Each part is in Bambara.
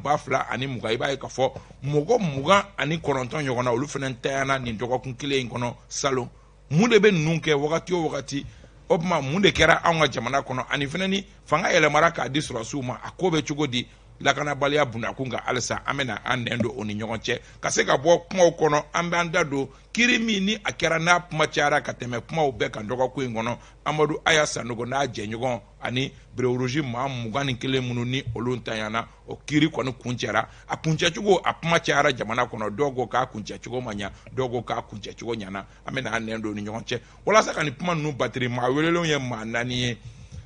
2020, i b'a ye k'a fɔ mɔgɔ 29 ɲɔgɔn na, olu fana ntanyana nin dɔgɔkun kelen in kɔnɔ salon. Mun de bɛ ninnu kɛ wagati o wagati? O tuma, mun de kɛra anw ka jamana kɔnɔ? Ani fana, ni fanga yɛlɛmara k'a di sɔrɔsiw ma, a ko bɛ cogo di lakanabaliya bundakun kan? Halisa an bɛna an nɛn don o ni ɲɔgɔn cɛ ka se ka bɔ kumaw kɔnɔ. An b'an da don kiri min ni a kɛra, n'a kuma cayara ka tɛmɛ kumaw bɛɛ kan dɔgɔkun in kɔnɔ, Amadu Aya Sanogo n'a jɛɲɔgɔn ani béret rouge maa 21 minnu ni olu ntanyana, o kiri kɔni kuncɛra. A kuncɛcogo, a kuma cayara jamana kɔnɔ. Dɔw ko k'a kuncɛcogo ma ɲa, dɔw ko k'a kuncɛcogo ɲana. An bɛna an nɛn don ni ɲɔgɔn cɛ walasa ka nin kuma ninnu batiri. Maa welelenw ye maa naani ye: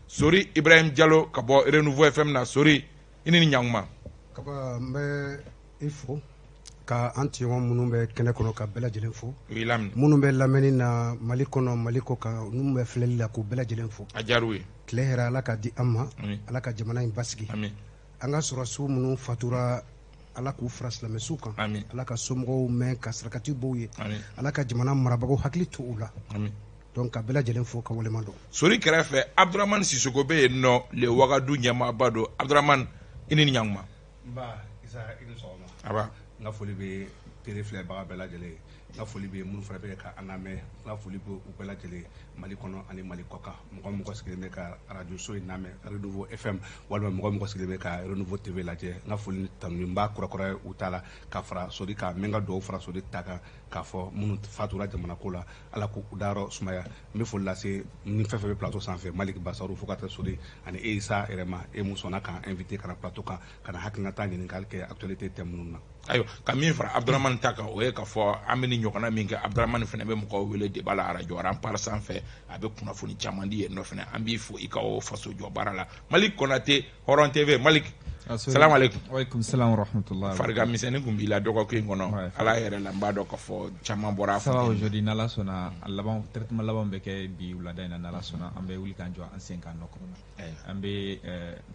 Sori Ibrahim Jalo ka bɔ Renouveau FM na. Sori, i ni ɲankuma. Kaba, n bɛ i fo ka an tɔɲɔgɔn minnu bɛ kɛnɛ kɔnɔ, ka bɛɛ lajɛlen fo. U y'i laminɛ. Minnu bɛ lamɛnni na Mali kɔnɔ, Mali kɔ kan, minnu bɛ filɛli la, k'u bɛɛ lajɛlen fo. A diyar'u ye. Tile hɛrɛ, Ala ka di an ma. Ala ka jamana in basigi. An ka sɔrɔsiw minnu fatura, Ala k'u fara silamɛsiw kan. Ala ka somɔgɔw mɛn ka sarakati bɔ u ye. Ala ka jamana marabagaw hakili to u la. Donc ka bɛɛ lajɛlen fo ka waleɲuman dɔn. Sori kɛrɛfɛ, Abdramani Sisoko bɛ yen nɔ, le Wagadu ɲɛmaaba don. Abdramani, i ni ɲankuma. Nba Isa, i ni sɔgɔma. Aba. N ka foli bɛ télé filɛbaga bɛɛ lajɛlen ye. N ka foli bɛ minnu fana bɛ ka an lamɛn, n ka foli bɛ u bɛɛ lajɛlen, Mali kɔnɔ ani Mali kɔ kan. Mɔgɔ mɔgɔ sigilen bɛ ka radio so in lamɛn, Renouveau FM, walima mɔgɔ mɔgɔ sigilen bɛ ka Renouveau TV lajɛ, n ka foli ni tanuni n b'a kurakuraya u ta la ka fara Sori kan. N bɛ n ka dugawu fara Sori ta kan k'a fɔ minnu fatura jamana ko la, Ala k'u dayɔrɔ sumaya. N bɛ foli lase ni fɛn fɛn bɛ plateau sanfɛ, Malik Basaru fo ka taa Sori ani e Isa yɛrɛ ma, e mun sɔnna k'an invité ka na plateau kan ka na hakilinata ɲininkali kɛ actualité thème minnu na. Ayiwa, ka min fara Abdramani ta kan, o ye k'a fɔ an bɛ ni ɲɔgɔnna min kɛ, Abdramani fana bɛ mɔgɔw wele débat la radio Rempart sanfɛ, a bɛ kunnafoni caman di yen nɔ fana. An b'i fo i ka o faso jɔ baara la. Malik Konate, Hɔrɔn TV. Malik, salam aleykum. Waaleykum salam wa rahmatulah. Farigan misɛnnin tun b'i la dɔgɔkun in kɔnɔ, Ala yɛrɛ la, n b'a dɔn k'a fɔ caman bɔra a Ça va aujourd'hui, n'Ala sɔnna, a laban traitement laban bɛ kɛ bi wulada in na, n'Ala sɔnna, an bɛ wuli k'an jɔ an sen kan nɔ kɔrɔ. An bɛ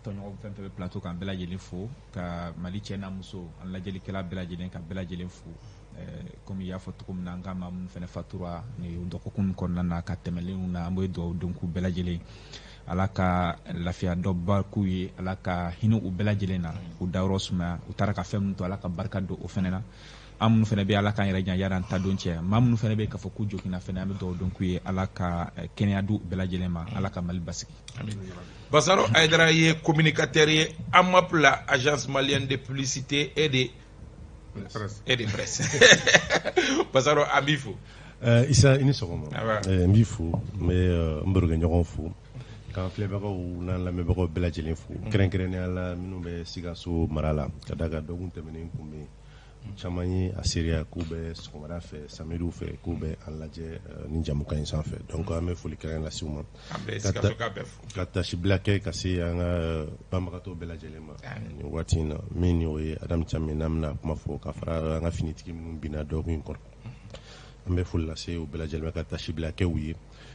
tɔɲɔgɔn fɛn fɛn bɛ plateau kan, bɛɛ lajɛlen fo, ka Mali cɛ n'a muso, an lajɛlikɛla bɛɛ lajɛlen, ka bɛɛ lajɛlen fo. Komi i y'a fɔ cogo min na, an ka maa minnu fana fatura nin dɔgɔkun kɔnɔna na ka tɛmɛlenw na, an bɛ dugawu don k'u bɛɛ lajɛlen, Ala ka lafiya dɔba k'u ye, Ala ka hinɛ u bɛɛ lajɛlen na, k'u dayɔrɔ sumaya. U taara ka fɛn min to, Ala ka barika don o fana na. An minnu fana bɛ, Ala k'an yɛrɛ jan yanni an ta don cɛ. Maa minnu fana bɛ k'a fɔ k'u joginna fana, an bɛ dugawu don k'u ye, Ala ka kɛnɛya di u bɛɛ lajɛlen ma, Ala ka Mali basigi. Basaro Ayidara ye communicateur ye AMAP la, Agence malienne de publicité et de presse. Basaro, an b'i fo. Isa, i ni sɔgɔma. N b'i fo, n bɛ n barokɛɲɔgɔn fo, k'an filɛbagaw n'an lamɛnbagaw bɛɛ lajɛlen fo, kɛrɛnkɛrɛnnenya la minnu bɛ Sikaso mara la, ka d'a kan dɔgɔkun tɛmɛnen kun bɛ yen, caman ye a seereya k'u bɛ sɔgɔmada fɛ, samediw fɛ, k'u bɛ an lajɛ ni jamukan in sanfɛ. Donc an bɛ foli kɛrɛn lase u ma, ka tasibila kɛ ka se an ka banbagatɔw bɛɛ lajɛlen ma nin waati in na, min ni o ye Adamu Caam, n'an bɛna kuma fɔ, ka fara an ka finitigi minnu binna dɔgɔkun in kɔnɔ. An bɛ foli lase u bɛɛ lajɛlen ma, ka tasibila kɛ u ye,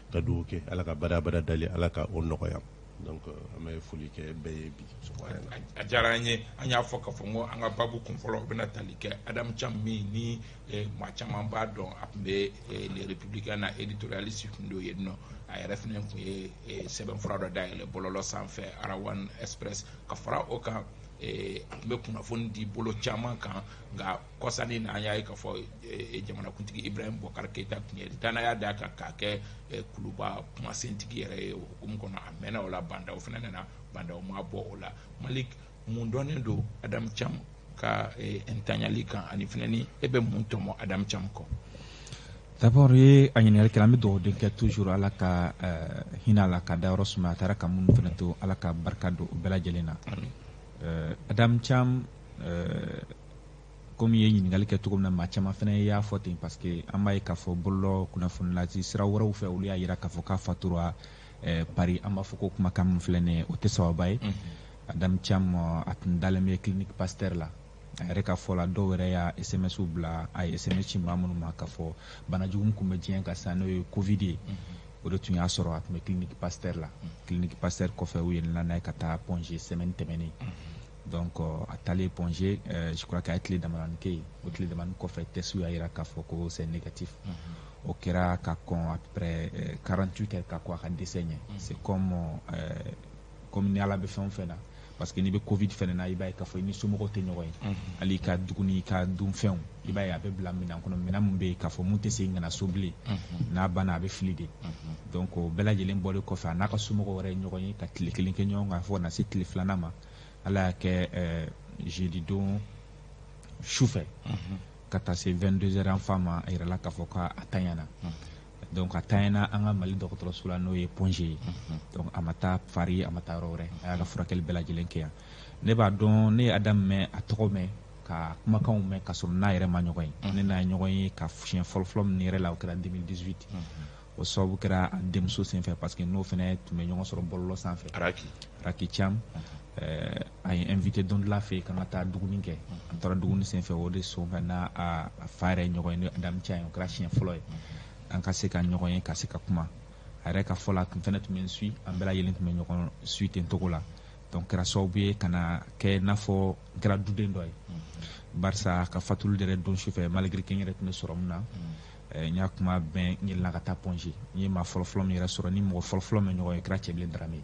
ka dugawu kɛ, Ala ka badabada dali, Ala ka o nɔgɔya. Donc an bɛ foli kɛ bɛɛ ye bi sɔgɔmada in na. A diyara an ye. An y'a fɔ k'a fɔ n ko an ka babu kunfɔlɔ, o bɛna tali kɛ Adamu Caam min ni maa caman b'a dɔn, a tun bɛ Les Républicains na, éditorialiste tun don yen nɔ. A yɛrɛ fana tun ye sɛbɛnfura dɔ dayɛlɛ bɔlɔlɔ sanfɛ, Arawan Express. Ka fara o kan, a tun bɛ kunnafoni di bolo caman kan. Nka kɔsannin na, an y'a ye k'a fɔ jamanakuntigi Ibrahim Boubacar Keïta tun ye danaya d'a kan k'a kɛ kuluba kumasentigi yɛrɛ ye. O hukumu kɔnɔ, a mɛnna o la. Bandaw fana nana, Bandaw ma bɔ o la. Malik, mun dɔnnen don Adamu Caam ka ntanyali kan, ani fana ni e bɛ mun tɔmɔ Adamu Caam kɔ? D'abord, i ye a ɲininkali kɛ, an bɛ dugawu kɛ toujours, Ala ka hinɛ a la, ka dayɔrɔ sumaya. A taara ka minnu fana to, Ala ka barika don u bɛɛ lajɛlen na. Adamu Caam, komi i ye ɲininkali kɛ cogo min na, maa caman fana y'a fɔ ten, parce que an b'a ye k'a fɔ bɔlɔlɔ kunnafoni lase sira wɛrɛw fɛ, olu y'a yira k'a fɔ k'a fatura Paris. An b'a fɔ ko kumakan min filɛ nin ye, o tɛ sababa ye. Adamu Caam, a tun dalen bɛ clinique Pasteur la. A yɛrɛ ka fɔ la, dɔw yɛrɛ y'a SMS bila, a ye SMS ci maa minnu ma k'a fɔ bana jugu min tun bɛ diɲɛ kan sisan, n'o ye Covid ye, o de tun y'a sɔrɔ a tun bɛ clinique Pasteur la. Clinique Pasteur kɔfɛ, u yɛlɛnna n'a ye ka taa Point G semaine tɛmɛnen. Donc a taalen Point G, je crois qu'a ye tile damadɔni kɛ yen. O tile damadɔni kɔfɛ, test y'a jira k'a fɔ ko c'est négatif. O kɛra ka kɔn à peu près 48 heures ka kɔn a ka décès ɲɛ. C'est comme ni Ala bɛ fɛn o fɛn na, Parce que n'i bɛ Covid fɛnɛ na, i b'a ye k'a fɔ i ni somɔgɔw tɛ ɲɔgɔn ye. Hali i ka dumuni, i ka dunfɛnw, i b'a ye a bɛ bila minɛn kɔnɔ, minɛn min bɛ yen k'a fɔ mun tɛ segin ka na so bilen. N'a banna, a bɛ fili de. Donc o bɛɛ lajɛlen bɔlen kɔfɛ, a n'a ka somɔgɔw yɛrɛ ye ɲɔgɔn ye ka tile kelen kɛ ɲɔgɔn kan, fo ka na se tile filanan ma. Ala y'a kɛ, jeudi don su fɛ ka taa se 22 heures an fa ma, a yirala k'a fɔ k'a tanyana. Donc a tanyana an ka Mali dɔgɔtɔrɔso la, n'o ye Point G ye. Donc a ma taa Paris, a ma taa yɔrɔ wɛrɛ, a y'a ka furakɛli bɛɛ lajɛlen kɛ yan. Ne b'a dɔn, ne ye Adamu mɛn, a tɔgɔ mɛn, ka kumakanw mɛn, ka sɔrɔ n'a yɛrɛ ma ɲɔgɔn ye. Ne n'a ye ɲɔgɔn ye ka siɲɛ fɔlɔ-fɔlɔ min yɛrɛ la, o kɛra 2018. O sababu kɛra a denmuso senfɛ, parce que n'o fɛnɛ tun bɛ ɲɔgɔn sɔrɔ bɔlɔlɔ sanfɛ. Raki. Raki Cham a ye invité don dɔ la fɛ yen k'an ka taa dumuni kɛ. An taara dumuni senfɛ, o de senfɛ n'a a fa yɛrɛ ye ɲɔgɔn ye, n'o ye Adamu Cham ye. O kɛra siɲɛ fɔlɔ ye an ka se ka ɲɔgɔn ye, ka se ka kuma. A yɛrɛ ka fɔ la, tun fɛnɛ tun bɛ n suit, an bɛɛ lajɛlen tun bɛ ɲɔgɔn suit ten togo la. Donc kɛra sababu ye ka na kɛ n'a fɔ n kɛra duden dɔ ye, barisa ka fatuli yɛrɛ don sufɛ, malgré que n yɛrɛ tun bɛ sɔrɔ min na, n y'a kuma bɛn, n yɛlɛnna ka taa Point G. N ye maa fɔlɔfɔlɔ min yɛrɛ sɔrɔ, ni mɔgɔ fɔlɔfɔlɔ min ɲɔgɔn ye, kɛra Cɛbilen Darame ye.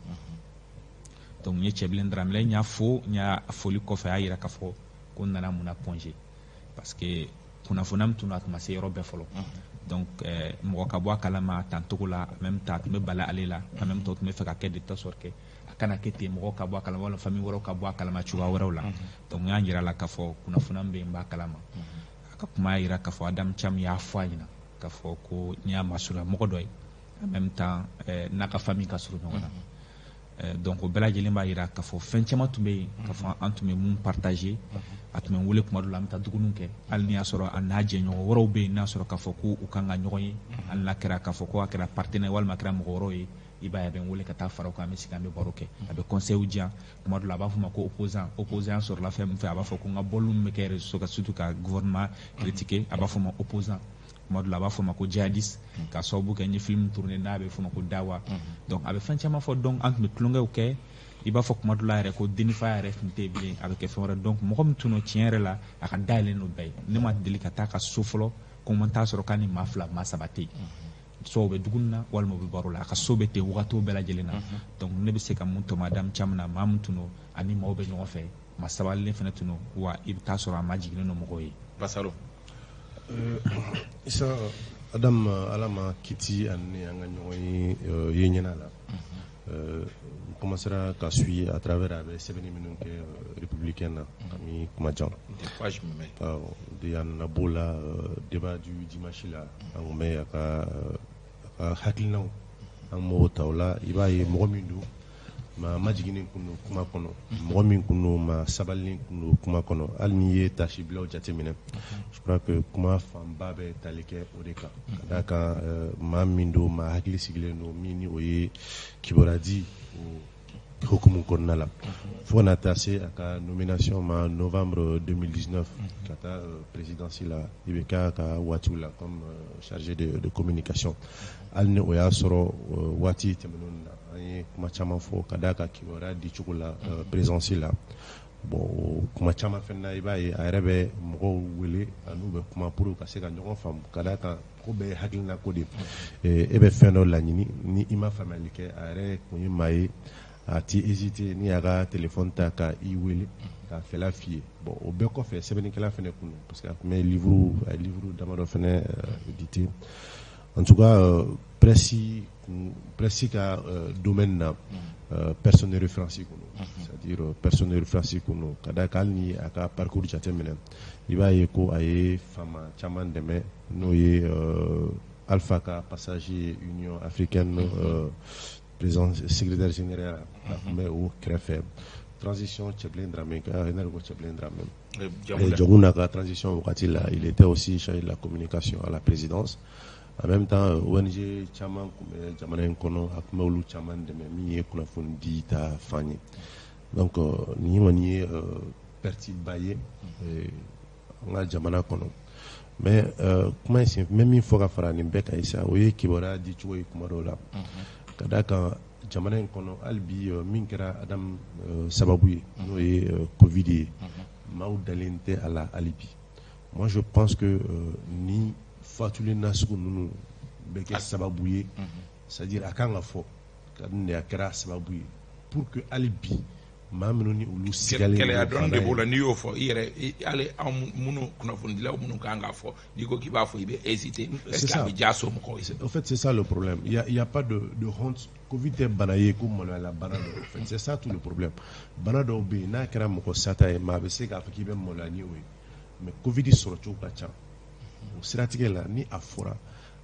Donc n ye Cɛbilen Darame, n y'a fo, n y'a foli kɔfɛ, a y'a yira k'a fɔ ko n nana mun na Point G, parce que kunnafoniya min tun don, a tun ma se yɔrɔ bɛɛ fɔlɔ. Donc mɔgɔ ka bɔ a kalama tan togo la, en même temps a tun bɛ bala ale la, en même temps tun bɛ fɛ ka kɛ de telle sorte que a kana kɛ ten, mɔgɔw ka bɔ a kalama walima famille wɛrɛw ka bɔ a kalama cogoya wɛrɛw la. Donc n y'a yira la k'a fɔ kunnafoniya min bɛ yen, n b'a kalama. A ka kuma y'a yira k'a fɔ Adamu Cham y'a fɔ a ɲɛna k'a fɔ ko n y'a masurunya mɔgɔ dɔ ye, en même temps n'a ka famille ka surun ɲɔgɔn na. Donc o bɛɛ lajɛlen b'a yira k'a fɔ fɛn caman tun bɛ yen k'a fɔ an tun bɛ mun partager. A tun bɛ n wele kuma dɔ la, an bɛ taa dumuni kɛ, hali n'i y'a sɔrɔ a n'a jɛɲɔgɔn wɛrɛw bɛ yen, n'a sɔrɔ k'a fɔ ko u kan ka ɲɔgɔn ye, hali n'a kɛra k'a fɔ ko a kɛra partenaire walima a kɛra mɔgɔ wɛrɛw ye, i b'a ye a bɛ n wele ka taa fara o kan, an bɛ sigi, an bɛ baro kɛ, a bɛ conseil di yan. Kuma dɔ la, a b'a fɔ ma ko opposant. Opposant sɔrɔla fɛn min fɛ, a b'a fɔ ko n ka bɔliw min bɛ kɛ réseau kan, surtout ka gouvernement critiquer, a b'a fɔ ma opposant. Kuma dɔ la, a b'a fɔ ma ko djihadiste, ka sababu kɛ n ye film tourné n'a bɛ fɔ ma ko Dawa. Donc a bɛ fɛn caman fɔ. Donc an tun bɛ tulonkɛw kɛ, i b'a fɔ kuma dɔ la yɛrɛ ko dennifa yɛrɛ tun tɛ yen bilen, a bɛ kɛ fɛn wɛrɛ. Donc mɔgɔ min tun don, tiɲɛ yɛrɛ la, a ka dayɛlɛn don bɛɛ ye. Ne ma deli ka taa ka so fɔlɔ ko n t'a sɔrɔ k'a ni maa fila, maa saba tɛ yen, soit u bɛ dumuni na walima u bɛ baro la. A ka so bɛ ten wagatiw bɛɛ lajɛlen na. Donc ne bɛ se ka mun tɔmɔ Adamu Cham na, maa min tun don, ani maaw bɛ ɲɔgɔn fɛ, maa sabalilen fana tun don, wa i bɛ taa sɔrɔ a ma jiginnen don mɔgɔw ye. Basaro. Isa, Adam, Ala ma kiti ani an ka ɲɔgɔn ye ye ɲɛna la. N commencera ka suit à travers a bɛ sɛbɛnni minnu kɛ Républicain na kami kuma jan. Page min. Awɔ, de a nana b'o la, débat du dimanche la, an kun bɛ a ka hakilinaw, an b'o ta o la. I b'a ye mɔgɔ min don, maa majiginnen kun don kuma kɔnɔ, mɔgɔ min kun don, maa sabalilen kun don kuma kɔnɔ. Hali n'i ye tasibilaw jateminɛ, je crois que kuma fanba bɛ tali kɛ o de kan, ka d'a kan maa min don, maa hakili sigilen don, min ni o ye kibaruya di o hukumu kɔnɔna la, fo ka na taa se a ka nomination ma novembre 2019 ka taa présidence la, IBK ka waatiw la, comme chargé de communication. Hali ni o y'a sɔrɔ waati tɛmɛnenw na, an ye kuma caman fɔ ka d'a ka kibaruya di cogo la présidence la. Bon, o kuma caman fɛnɛ na, i b'a ye a yɛrɛ bɛ mɔgɔw wele, a n'u bɛ kuma pour ka se ka ɲɔgɔn faamu, ka d'a kan ko bɛɛ ye hakilina ko de ye. E bɛ fɛn dɔ laɲini, ni i ma faamuyali kɛ, a yɛrɛ kun ye maa ye, a ti hésiter ni y'a ka téléphone ta ka i wele ka fɛla f'i ye. Bon, o bɛɛ kɔfɛ, sɛbɛnnikɛla fɛnɛ kun don, parce que a tun bɛ livre, a ye livre damadɔ fɛnɛ édité. En tout cas, presse ka domaine na, personne de référence kun don, c'est-à-dire personne de référence kun don, ka d'a kan hali ni a ka parcours jateminɛ, i b'a ye ko a ye faama caman dɛmɛ, n'o ye Alpha ka passage ye Union africaine, président secrétaire général, a tun bɛ o kɛrɛfɛ. Transition Cɛbilen Dramé ka, ne yɛrɛ ko Cɛbilen Dramé, Dioncounda ka transition wagati la, il était aussi chargé de la communication à la présidence. En même temps, ONG caman tun bɛ jamana in kɔnɔ, a tun bɛ olu caman dɛmɛ min ye kunnafoni di ta fan ye. Donc nin kɔni ye perte ba ye an ka jamana kɔnɔ. Mais kuma in sen, n bɛ min fɔ ka fara nin bɛɛ kan, Isa, o ye kibaruya di cogo ye kuma dɔw la, ka d'a kan jamana in kɔnɔ hali bi, min kɛra Adamu sababu ye, n'o ye Covid ye, maaw dalen tɛ a la hali bi. Moi, je pense que ni fatuli nasugu ninnu bɛ kɛ sababu ye, c'est à dire a kan ka fɔ ka de a kɛra sababu ye pour que hali bi Maa minnu ni olu sigalen gɛlɛya dɔɔni de b'o la. N'i y'o fɔ i yɛrɛ, hali anw minnu kunnafonidilaw minnu kan k'a fɔ, n'i ko k'i b'a fɔ, i bɛ hésiter, est-ce que a bɛ diya somɔgɔw ye? En fait, c'est ça le problème. Il y a pas de honte. Covid tɛ bana ye ko maloyala bana don. En fait, c'est ça tout le problème. Bana dɔw bɛ yen, n'a kɛra mɔgɔ sata ye, maa bɛ se k'a fɔ k'i bɛ maloya ni o ye, mais Covid sɔrɔ cogo ka ca. O siratigɛ la, ni a fɔra,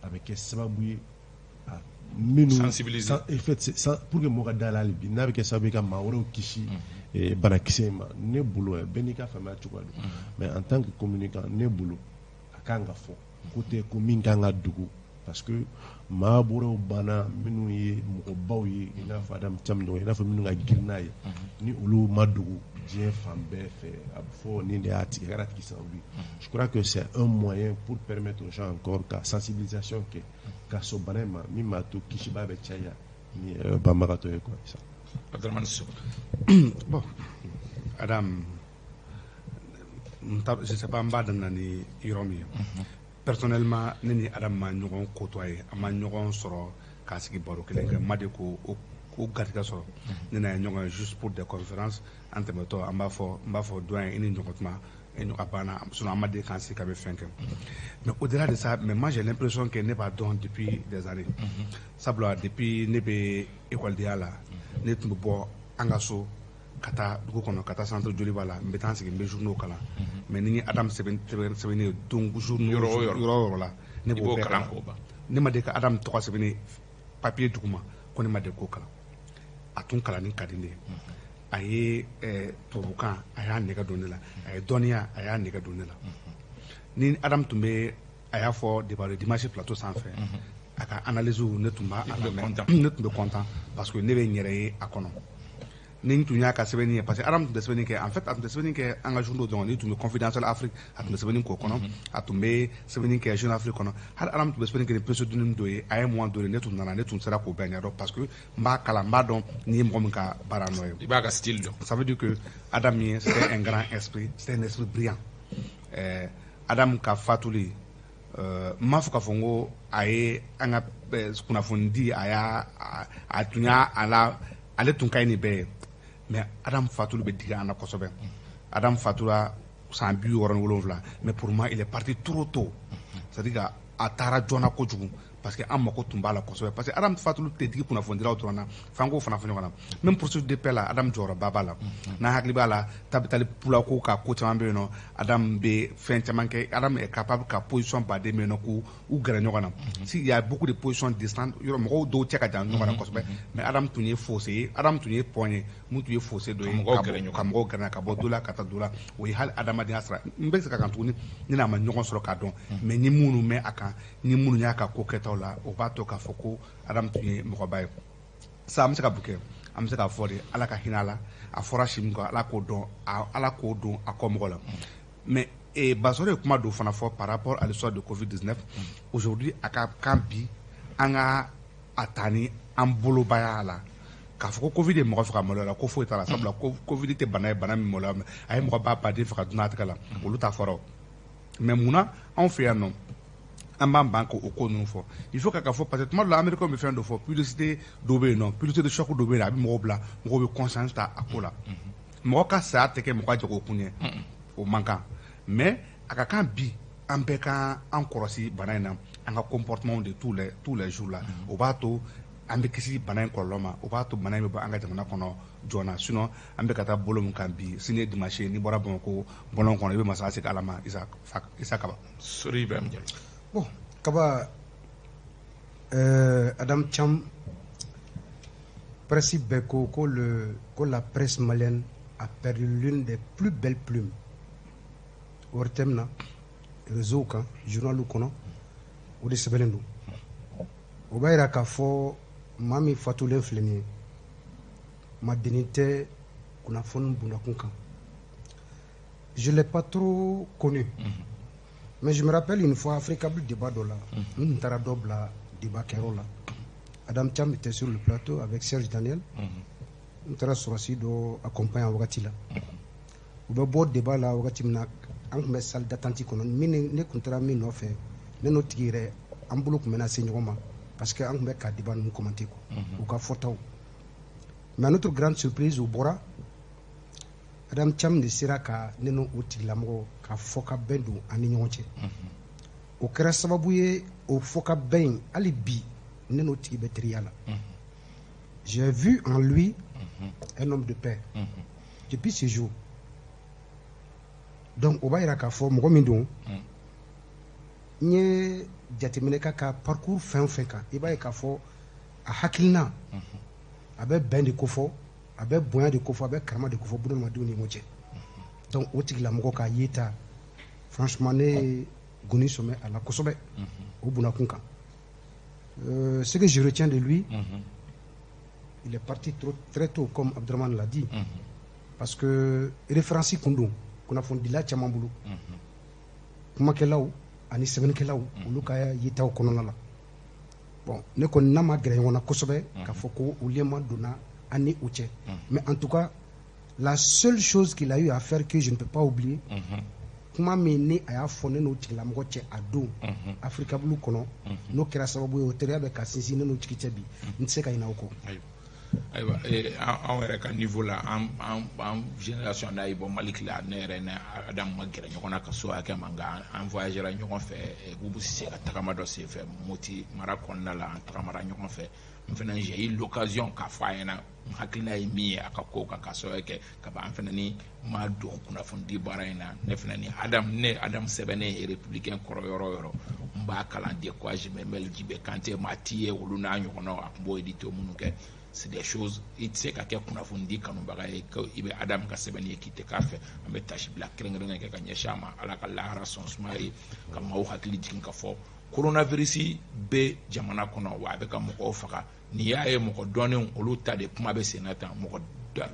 a bɛ kɛ sababu ye a minnu sensibiliser. En fait, c'est ça, pour que mɔgɔ ka da la hali bi, n'a bɛ kɛ sababu ye ka maa wɛrɛw kisi banakisɛ in ma. Ne bolo, bɛɛ n'i ka faamuya cogoya don, mais en tant que communicant, ne bolo, a kan ka fɔ ko tɛ ko min kan ka dogo, parce que maa wɛrɛw banna minnu ye mɔgɔbaw ye, i n'a fɔ Adamu Camu ɲɔgɔn, i n'a fɔ minnu ka girin n'a ye, ni olu ma dogo diɲɛ fan bɛɛ fɛ, a bɛ fɔ nin de y'a tigi kɛra tigi sababu ye. Je crois que c'est un moyen pour permettre aux gens encore ka sensibilisation kɛ ka sɔn bana in ma, min b'a to kisiba bɛ caya ni banbagatɔ ye quoi. Abdramane Sissoko. Bon, Adam, je sais pas n b'a daminɛ ni yɔrɔ min ye. Personnellement, ne ni Adam ma ɲɔgɔn côtoyé, an ma ɲɔgɔn sɔrɔ k'a sigi baro kelen kɛ, ma de ko o garijɛgɛ sɔrɔ. Ne n'a ye ɲɔgɔn ye juste pour des conférences, an tɛmɛtɔ, an b'a fɔ, n b'a fɔ doyen, i ni ɲɔgɔn tuma, e ɲɔgɔn a banna. Sinon an ma deli k'an sigi ka bɛ fɛn kɛ. Mais au-delà de ça, mais moi j'ai l'impression que ne b'a dɔn depuis des années, sabula depuis ne bɛ écoledenya la, ne tun bɛ bɔ an ka so ka taa dugu kɔnɔ, ka taa centre Joliba la, n bɛ taa n sigi, n bɛ journaux kalan. Mais ni n ye Adam sɛbɛn sɛbɛnnen ye don journaux yɔrɔ o yɔrɔ, yɔrɔ o yɔrɔ la, ne i b'o b'o bɛɛ kalan kalan. K'o ban. Ne ma deli ka Adam tɔgɔ sɛbɛnnen papier duguma ko ne ma deli k'o kalan. A tun kalanni ka di ne ye. A ye tubabukan, a y'a nɛgɛ don ne la. A ye dɔnniya, a y'a nɛgɛ don ne la. Ni Adam tun bɛ, a y'a fɔ débat de dimanche plateau sanfɛ, a ka analyse, ne tun b'a I tun bɛ lamɛn. Content. Ne tun bɛ content parce que ne bɛ n yɛrɛ ye a kɔnɔ. Ni n tun y'a ka sɛbɛnni ye, parce que Adam tun tɛ sɛbɛnni kɛ, en fait a tun tɛ sɛbɛnni kɛ an ka journaux dɔrɔn, ni tun bɛ Confidentiel Afrique, a tun bɛ sɛbɛnni k'o kɔnɔ, a tun bɛ sɛbɛnni kɛ Jeune Afrique kɔnɔ, hali Adam tun bɛ sɛbɛnni kɛ ni pseudonyme dɔ ye. A ye moment donné, ne tun nana, ne tun sera k'o bɛɛ ɲɛdɔn parce que n b'a kalan, n b'a dɔn n'i ye mɔgɔ min ka baara nɔ ye. I b'a ka style dɔn. Ça veut dire que Adam ye, c'était un grand esprit, c'était un esprit brillant. Adam ka fatuli, n m'a fɔ k'a fɔ n ko a ye an ka kunnafoni di, a y'a a tun y'a a la, ale tun ka ɲi ni bɛɛ ye, mais Adam fatuli bɛ digi an na kosɛbɛ. Adam fatura san 67, mais pour moi il est parti trop tôt, c'est à dire que a taara joona kojugu, parce que an mako tun b'a la kosɛbɛ, parce que Adam fatuli tɛ digi kunnafonidilaw dɔrɔn na, f'an k'o fana fɔ ɲɔgɔn na. Même processus de paix la, Adam jɔyɔrɔba b'a la. N'an hakili b'a la, Tabitali Pulako ka ko caman bɛ yen nɔ, Adam bɛ fɛn caman kɛ. Adam est capable ka position baden bɛ yen nɔ k'u u gɛrɛ ɲɔgɔn na. Si il y a beaucoup de positions distantes, yɔrɔ mɔgɔw dɔw cɛ ka jan ɲɔgɔn na kosɛbɛ, mais Adam tun ye fossé ye, Adam tun ye pont ye mun tun ye fossé dɔ ye ka mɔgɔw ka gɛrɛ bɔ ɲɔgɔn ka mɔgɔw gɛrɛ ka bɔ dɔ la ka taa dɔ la. O ye hali adamadenya sira. N bɛ segin a kan tuguni, ne n'a ma ɲɔgɔn sɔrɔ k'a dɔn, mais ni minnu mɛn a kan, ni minnu y'a ka ko kɛtaw la, o b'a to k'a fɔ ko Adam tun ye mɔgɔba ye. Sa an bɛ se ka mun kɛ? An bɛ se k'a fɔ de, Ala ka hinɛ a la. A fɔra si min kɔ, Ala k'o dɔn, Ala k'o don a kɔ mɔgɔ la. Mais Basɔrɔ ye kuma dɔ fana fɔ par rapport à l'histoire de Covid-19 aujourd'hui. A ka kan bi an ka a ta ni an bolobaya la k'a fɔ ko Covid ye mɔgɔ faga maloya la, ko foyi t'a la, sabula ko Covid tɛ bana ye, bana min maloya, a ye mɔgɔ ba baden faga diɲɛlatigɛ la, olu ta fɔra o. Mais munna anw fɛ yan nɔ, an b'an ban k'o ko ninnu fɔ? Il faut ka fɔ, parce que tuma dɔ la, américain bɛ fɛn dɔ fɔ, publicité dɔ bɛ yen nɔ, publicité de choc dɔ bɛ yen nɔ, a bɛ mɔgɔw bila, mɔgɔw bɛ conscience ta a ko la. Mɔgɔ ka saya tɛ kɛ mɔgɔ ka jagokun ye, o man kan, mais a ka kan bi an bɛɛ ka an kɔlɔsi bana in na, an ka comportement de tous les jours la. O b'a to an bɛ kisi bana in kɔlɔlɔ ma, o b'a to bana in bɛ bɔ an ka jamana kɔnɔ joona. Sinon an bɛ ka taa bolo min kan bi, sini ye dimanche ye, n'i bɔra Bamakɔ bɔlɔn kɔnɔ, i bɛ masaya segin Ala ma. Isa, Isa Kaba. Sori Ibrahim Diallo. Bon, Kaba, Adam Cham, presse bɛɛ ko la presse malienne a perdu l'une des plus belles plumes. ORTM na, réseau kan, journal kɔnɔ, o de sɛbɛnnen don. O b'a yira k'a fɔ maa min fatulen filɛ nin ye, madenni tɛ kunnafoni bundakun kan. Je l'ai pas trop connu. Mais je me rappelle une fois, Africable débat dɔ la, n tun taara dɔ bila débat kɛyɔrɔ la. Adam Cham était sur le plateau avec Serge Daniel. N taara sɔrɔsi dɔ accompagner a wagati la. U bɛ bɔ débat la wagati min na, an tun bɛ salle d'attente kɔnɔ. Min ne tun taara min nɔfɛ, ne n'o tigi yɛrɛ, an bolo tun bɛna se ɲɔgɔn ma parce que an tun bɛ ka débat ninnu commenter quoi, u ka fɔtaw. Mais à notre grande surprise, u bɔra Adam Thiam de sera ka ne n'o tigilamɔgɔ ka fɔ ka bɛn don an ni ɲɔgɔn cɛ. O kɛra sababu ye, o fɔ ka bɛn in, hali bi ne n'o tigi bɛ teriya la. J'ai vu en lui un homme de paix depuis ce jour. Donc o b'a yira k'a fɔ mɔgɔ min don, n ye jateminɛ k'a ka parcours fɛn o fɛn kan, i b'a ye k'a fɔ a hakilina a bɛ bɛn de kofɔ, a bɛ bonya de kofɔ, a bɛ karama de kofɔ bunadamadenw ni ɲɔgɔn cɛ. Donc o tigilamɔgɔ ka yeta, franchement, ne ye goni sɔmɛ a la kosɛbɛ o bunakun kan. Ce que je retiens de lui, il est parti trop, très tôt, comme Abdurrahman l'a dit, parce que référence kun don kunnafonidila caman bolo, kumakɛlaw ani sɛbɛnnikɛlaw, olu ka yetaw kɔnɔna la. Bon, ne kɔni n'a ma gɛrɛ ɲɔgɔn na kosɛbɛ k'a fɔ ko o lien donna an ni o cɛ, mais en tout cas, la seule chose qu'il a eu à faire que je ne peux pas oublier, kuma min ni a y'a fɔ ne n'o tigilamɔgɔ cɛ a don Africable kɔnɔ, n'o kɛra sababu ye o teriya bɛ ka sinsin ne n'o tigi cɛ bi, n tɛ se ka ɲinɛ o kɔ. Ayiwa, anw yɛrɛ ka niveau la, an génération n'a ye bɔ Mali la, ne yɛrɛ ni Adamu ma gɛrɛ ɲɔgɔn na ka so hakɛ ma, nka an voyagera ɲɔgɔn fɛ Bubu Sise ka tagama dɔ senfɛ Moti mara kɔnɔna la. An tagamara ɲɔgɔn fɛ. N fana, j'ai eu l'occasion k'a fɔ a ɲɛna n hakilina ye min ye a ka kow kan, k'a sababu kɛ kaban an fana ni ma don kunnafonidi baara in na. Ne fana ni Adam, ne Adam sɛbɛnnen ye républicain kɔrɔ yɔrɔ o yɔrɔ, n b'a kalan de quoi je me mêle. Jibe Kante maa ti ye, olu n'a ɲɔgɔnnaw, a tun b'o édito minnu kɛ, c'est des choses, i tɛ se ka kɛ kunnafonidi kanubaga ye ko i bɛ Adam ka sɛbɛnni ye k'i tɛ k'a fɛ. An bɛ tasi bila kɛrɛnkɛrɛnnen kɛ ka ɲɛsin a ma. Ala ka lahara sɔn suma ye. Ka maaw hakili jigin ka fɔ coronavirus bɛ jamana kɔnɔ, wa a bɛ ka mɔgɔw faga. N'i y'a ye mɔgɔ dɔnnenw, olu ta de kuma bɛ sen na tan. Mɔgɔ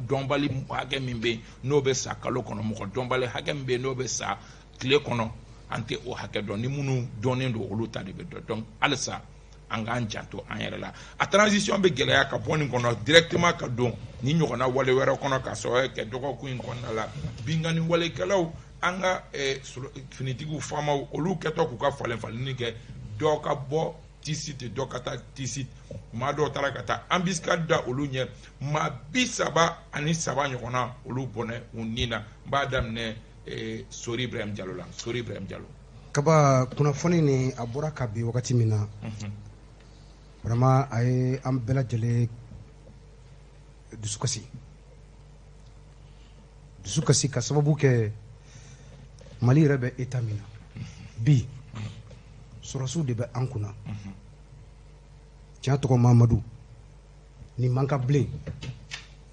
dɔnbali hakɛ min bɛ yen n'o bɛ sa kalo kɔnɔ, mɔgɔ dɔnbali hakɛ min bɛ yen n'o bɛ sa tile kɔnɔ, an tɛ o hakɛ dɔn. Ni minnu dɔnnen don, olu ta de bɛ dɔn. Donc halisa an k'an janto an yɛrɛ la. A transition bɛ gɛlɛya ka bɔ nin kɔnɔ directement ka don ni ɲɔgɔnna wale wɛrɛ kɔnɔ, ka sababu kɛ dɔgɔkun in kɔnɔna la, binkanni walekɛlaw, an ka finitigiw, faamaw, olu kɛtɔ k'u ka falen falenni kɛ, dɔ ka bɔ Tessit, dɔ ka taa Tessit, maa dɔw taara ka taa embuscade da olu ɲɛ, maa 33 ɲɔgɔnna, olu bɔnɛ u ni na. N b'a daminɛ Sori Ibrahim Jalo la. Sori Ibrahim Jalo. Kaba, kunnafoni ni a bɔra ka bi wagati min na, vraiment a ye an bɛɛ lajɛlen dusukasi, dusukasi, ka sababu kɛ Mali yɛrɛ bɛ état min na bi, sɔrɔsiw de bɛ an kunna. Tiɲɛ tɔgɔ Mamadu, nin man ka bilen.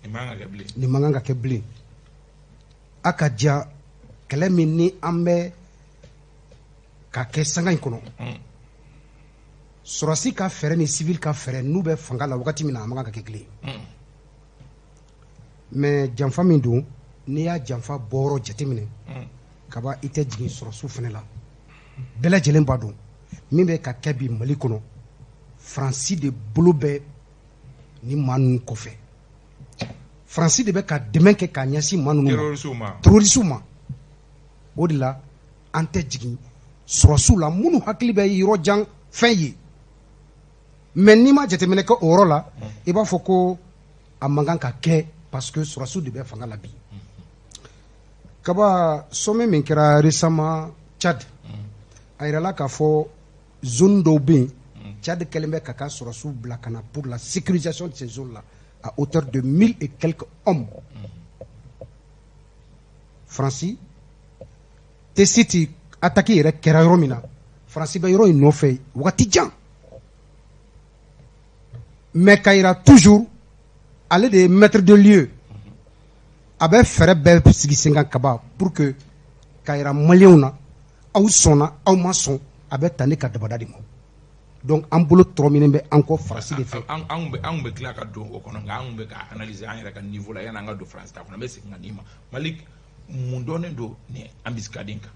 Nin man ka kɛ bilen. Nin man kan ka kɛ bilen. A ka diya kɛlɛ min ni an bɛ ka kɛ sanga in kɔnɔ, sɔrɔsi ka fɛɛrɛ ni civil ka fɛɛrɛ n'u bɛ fanga la wagati min na, a man kan ka kɛ kelen ye. Mais janfa min don, n'i y'a janfa bɔyɔrɔ jateminɛ, kaba, i tɛ jigin sɔrɔsiw fana la. Bɛɛ lajɛlen b'a dɔn min bɛ ka kɛ bi Mali kɔnɔ, Faransi de bolo bɛ ni maa ninnu kɔfɛ. Faransi de bɛ ka dɛmɛ kɛ k'a ɲɛsin maa ninnu ma. Terrorisiw ma. Terrorisiw ma. O de la an tɛ jigin sɔrɔsiw la minnu hakili bɛ yɔrɔ jan fɛn ye. Mais n'i ma jateminɛ kɛ o yɔrɔ la, i b'a fɔ ko a man kan ka kɛ, parce que sɔrɔsiw de bɛ fanga la bi. Kaba, sommet min kɛra récemment Tchad, a yirala k'a fɔ zone dɔw bɛ yen, Tchad kɛlen bɛ ka ka sɔrɔsiw bila ka na pour la sécurisation de ces zones là à hauteur de 1000 et quelques hommes. Faransi Tessit attaque yɛrɛ kɛra yɔrɔ min na, Faransi bɛ yɔrɔ in nɔfɛ wagati jan. Mais ka yira toujours ale de ye maître de lieu, a bɛ fɛɛrɛ bɛɛ sigi sen kan, kaba, pour que ka yira maliyɛnw na, aw sɔnna, aw ma sɔn, a bɛ ta ne ka dabada de ma. Donc an bolo tɔrɔ minnu bɛ an kɔ Faransi de fɛ. An bɛ tila ka don o kɔnɔ, nka an bɛ ka analyser an yɛrɛ ka niveau la yanni an ka don Faransi ta kɔnɔ. N bɛ segin ka n'i ma, Malik, mun dɔnnen don nin embuscade in kan?